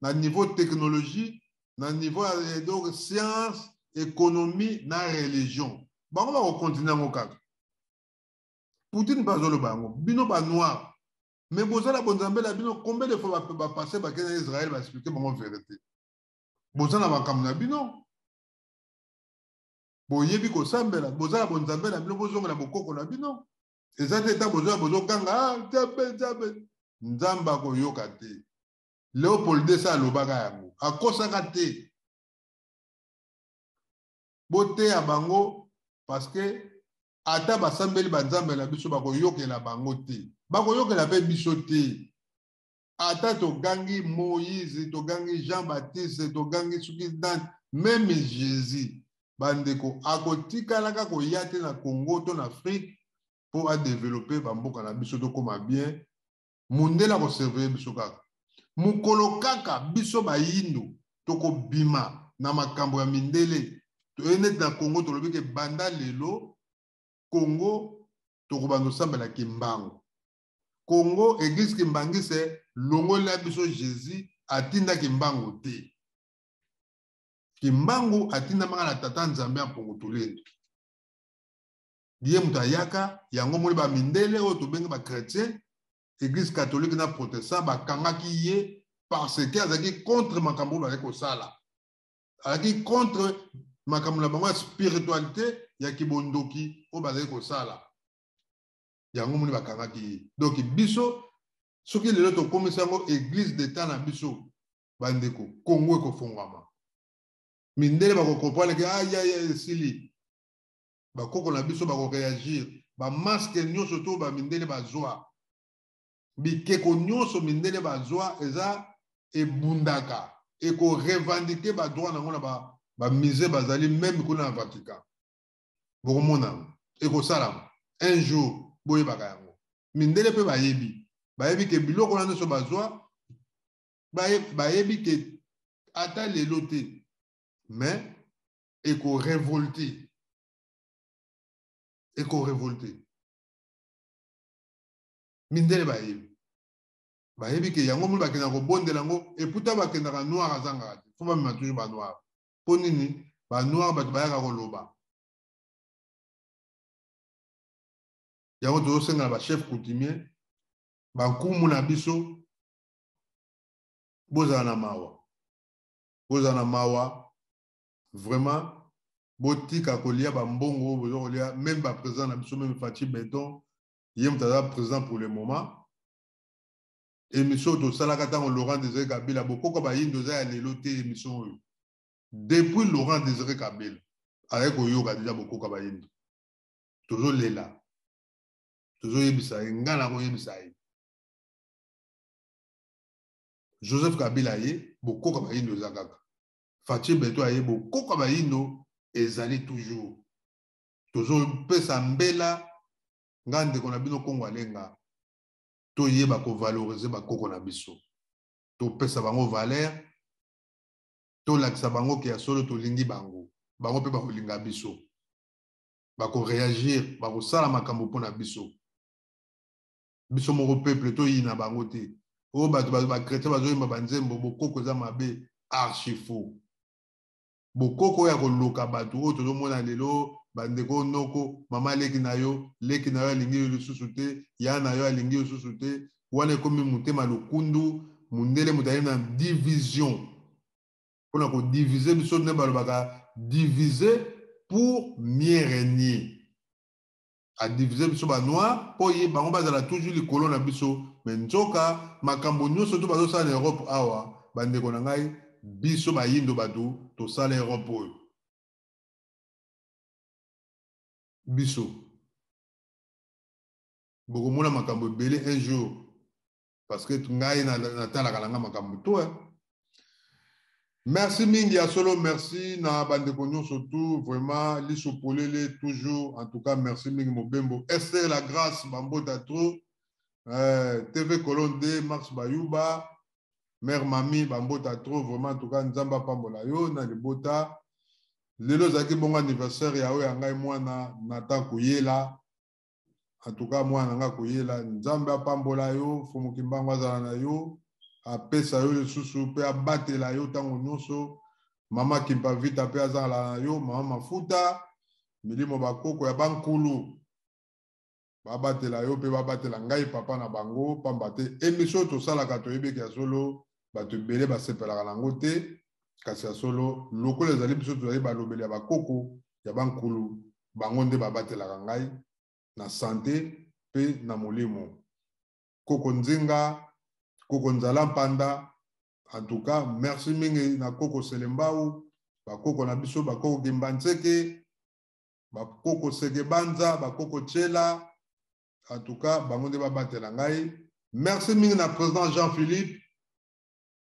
na niveau technologie, na niveau ya donc science, économie na religion. Bango bakokontinue yango kaka. Poutine mpe azoloba yango, bino ba noir mais bozala bonzambe na bino. Combien de fois bapasse bakende na Israël, baexplike bango vérité? Boza na makambo na bino, boyebi kosambela, bozala bonzambe na bino, bozongela bokoko na bino. Eza te ntango bozoya bozokanga ah, nzambe nzambe nzambe akoyoka te. Léopold Desa alobaka yango, akosaka te. Boteya bango parce que ata basambeli banzambe na biso bakoyokela bango te, bakoyokela mpe biso te. Ata togangi Moïse, togangi Jean-Baptiste, togangi soki nani, même Jésus, bandeko akotikalaka koya te na Congo to na Afrique mpo adevelope bamboka na biso tokóma bien. Mundele akosurveille biso kaka mokolo kaka biso bayindo tokobima na makambo ya mindele. Toye neti na Congo, tolobi ke banda lelo Congo tokobanda osambela Kimbangu. Congo église kimbangise longola biso Jésus atinda Kimbangu te. Kimbangu atindamaka na tata Nzambe ya Mpungu Tulendo. Ye moto ayaka yango moni ba mindele oyo tobengi ba chrétien, église catholique na protestant bakangaki ye parce que azalaki contre makambo oyo bazalaki kosala, azalaki contre makambo na bango ya spiritualité ya kibondoki oyo bazalaki kosala. Yango moni bakangaki ye. Donc biso soki lelo tokomisi yango église d'état na biso, bandeko, Congo ekofongwama. Mindele bakokomprendre ke ayaya esili, bakoko na biso bakoreagir. Bamaske nyonso to bamindele bazwa, bikeko nyonso mindele bazwa eza ebundaka, ekorevendike badroit nango na bamusée bazali meme kuna na Vatican. Bokomona yango ekosalama un jour, boyebaka yango. Mindele mpe bayebi, bayebi ke biloko wana nyonso bazwa, bayebi ke ata lelo te, mais ekorevolte, ekorevolte. Mindele bayebi, bayebi ke yango moni bakendaka kobondela yango. Eputa bakendaka noir azangaka te, fo bamema toujours banoir. Mpo nini banoir? Bato bayaka koloba yango. Tozosenga na bachef coutumier, bankumu na biso, bozala na mawa, bozala na mawa vraiment. Botika kolia bambongo oyo boza kolia, même baprésident na biso, même Fatshi Béton, ye moto aza président pour le moment. Émission oyo tosalaka ntango Laurent Désiré Kabila, bokoko bayindo eza ya lelo te. Émission oyo, depuis Laurent Désiré Kabila azali koyoka déjà bokoko bayindo, tozolela, tozoyebisa ye, ngai nakoyebisa ye. Joseph Kabila ye, bokoko bayindo eza kaka. Fatshi Béton aye, bokoko bayindo ezali toujours. Tozopesa mbela, ngai ndeko na bino Kongo Alenga, toyeba kovaloriser bakoko na biso, topesa bango valeur, tolakisa bango ke ya solo tolingi bango, bango mpe bakolinga biso, bakoréagir, bakosala makambo mpona biso. Biso moko peuple toyina bango te. Oyo bato bachrétien bazoyemba banzembo bokoko eza mabe, archi faux. Bokoko oyo ya koluka bato oyo tozomona lelo, bandeko, noko, mama, leki na yo, leki na yo alingi yo lisusu te, ya na yo alingi yo lisusu te, wana ekomi motema lokundu. Mundele moto aye na division mpona kodiviser biso. Nde balobaka "diviser pour mieux régner". Adiviser biso banoir mpo ye bango bazala toujours likolo na biso. Mais nzoka makambo nyonso to bazosala na Europe awa, bandeko na ngai, biso bayindo bato tosala Europe oyo. Biso bokomona makambo ebele un jour, parce que ngai natalaka na ngai makambo to. Merci mingi ya solo, merci na bandeko nyonso tout, vraiment liso polele toujours. En tout cas, merci mingi. Mobembo Esther la Grâce, bambota trop. TV Colonne D, Max Bayuba, mère mami, bambota trop vraiment. En tout cas, Nzambe apambola yo na libota. Lelo ezalaki bongo anniversaire ya oyo ya ngai mwana Nathan Koyela. En tout cas, mwana na ngai Koyela, Nzambe apambola yo, Mfumu Kimbangu azala na yo, apesa yo lisusu mpe abatela yo ntango nyonso. Mama Kimpa Vita mpe azala na yo, mama Mafuta, milimo bakoko ya bankulu babatela yo mpe babatela ngai papa na bango. Pamba te émission tosalaka, toyebeki ya solo bato ebele basepelaka nango te, kasi ya solo lokola ezali biso tozali balobeli ya bakoko ya bankulu, bango nde babatelaka ngai na santé mpe na molimo. Koko Nzinga, koko Nzala Mpanda, en tout cas merci mingi na koko Selembau, bakoko na biso, bakoko Kimbantseke, bakoko Sekebanza, bakoko Tshela. En tout cas, bango nde babatela ngai. Merci mingi na président Jean-Philippe,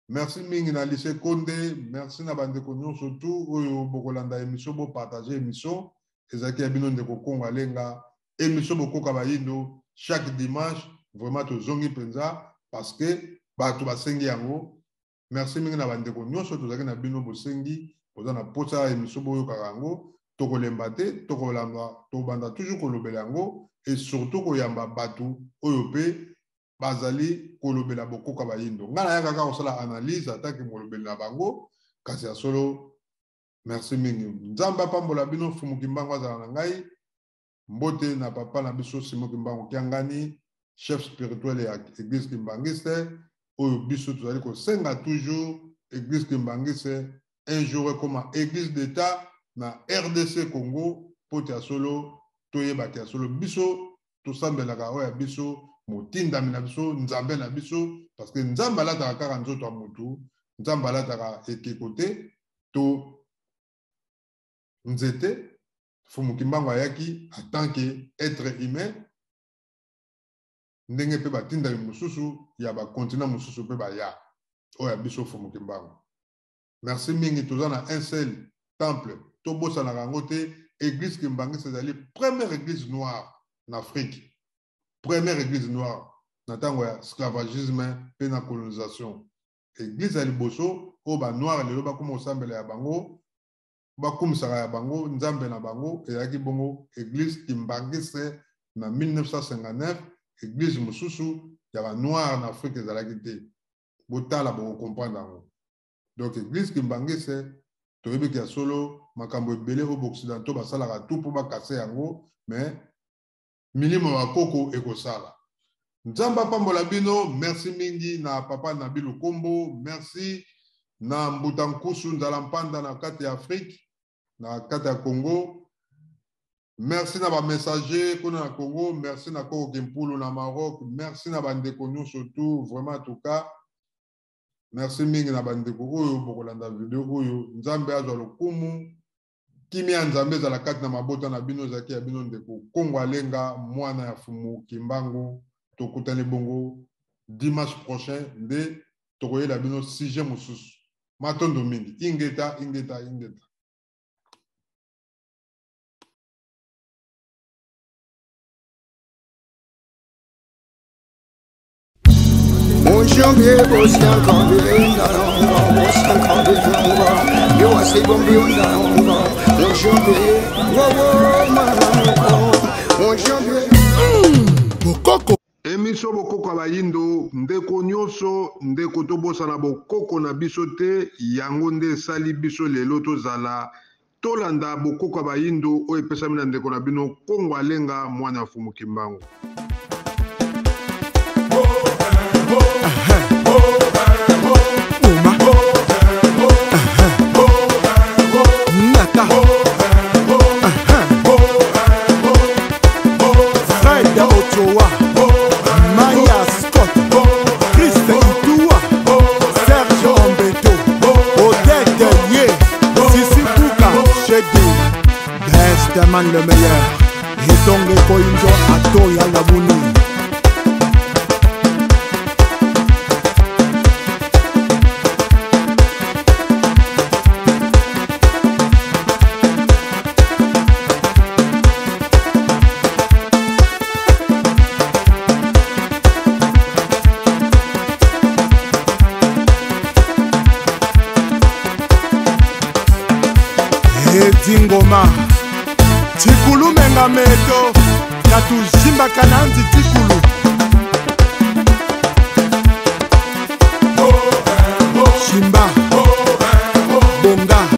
merci mingi na Lycée Konde, merci na bandeko nyonso tu oyo bokolanda émission, bopartage émission. Ezalaki ya bino ndeko Kongo Alenga, émission Bokoka Bayindo, chaque dimanche. Vraiment tozongi mpenza parce que bato basengi yango. Merci mingi na bandeko nyonso tozalaki na bino. Bosengi, boza na posa ya émission, boyokaka yango, tokolemba te, tokolanda, tobanda toujours kolobela yango et surtout koyamba bato oyo mpe bazali kolobela bokoka bayindo. Ngai nayaka kaka kosala analyse atake molobeli na bango, kasi ya solo merci mingi. Nzambe apambola bino, Mfumu Kimbangu azala na ngai. Mbote na papa na biso Simo Kimbangu Kiangani, chef spirituel ya église kimbangiste, oyo biso tozali kosenga toujours église kimbangiste un jour ekoma église d'État na RDC Congo, mpo te ya solo toyebaki ya solo biso tosambelaka oyo ya biso motindami na biso, Nzambe na biso, parce que Nzambe alataka kaka nzoto ya motu, Nzambe alataka ekeko te to nzete. Mfumu Kimbangu ayaki en tant que être humain, ndenge mpe batindami mosusu ya bacontinent mosusu mpe baya. Oyo ya biso Mfumu Kimbangu, merci mingi. Toza na un seul temple, tobosanaka yango te. Église kimbangiste ezali première église noire na Afrique, première église noire na ntango ya esclavagisme mpe na colonisation, église ya liboso oyo banoir lelo bakóma kosambela ya bango, bakumisaka ya bango Nzambe na bango, ezalaki bongo église kimbangiste na 1959. Église mosusu ya banoir na Afrique ezalaki te. Botala, bokocomprendre yango. Donc église kimbangiste, toyebiki ya solo makambo ebele oyo baoccidentaux basalaka tu mpo bakase yango, mais milimo ya bakoko ekosala. Nzambe apambola bino. Merci mingi na papa Nabi Lukombo, merci na mbuta Nkusu Nzala Mpanda na kati ya Afrique. Na kati ya Congo. Merci na ba messager kuna na Congo, merci na Koko Kimpulu na Maroc, merci na bandeko nyonso tout, vraiment en tout cas. Merci mingi na bandeko oyo bokolanda video oyo. Nzambe azwa lokumu. Kimia ya Nzambe ezala kati na mabota na bino, ezalaki ya bino ndeko Kongo Alenga, mwana ya Fumu Kimbangu. Tokutani bongo dimanche prochain nde tokoyela bino sujet mosusu. Matondo mingi. Ingeta, ingeta, ingeta. Bokoko. Emission Bokoko ya Bayindo, ndeko nyoso, ndeko tobosana bokoko na biso te, yango nde esali biso lelo tozala tolanda bokoko ya Bayindo oyo epesami na ndeko na bino Kongo Alenga mwana ya Fumu Kimbangu. Nata. Fred Ochoa, Maya Scott, Chris Itua, Serge Ombeto, Odette Ye, Sissi Kuka, Chedi, Best Man le meilleur, Etonge Koinjo Atoya Labuni. Edi Ngoma tikulu menga meto katuzimbaka na nzi tikulu Shimba.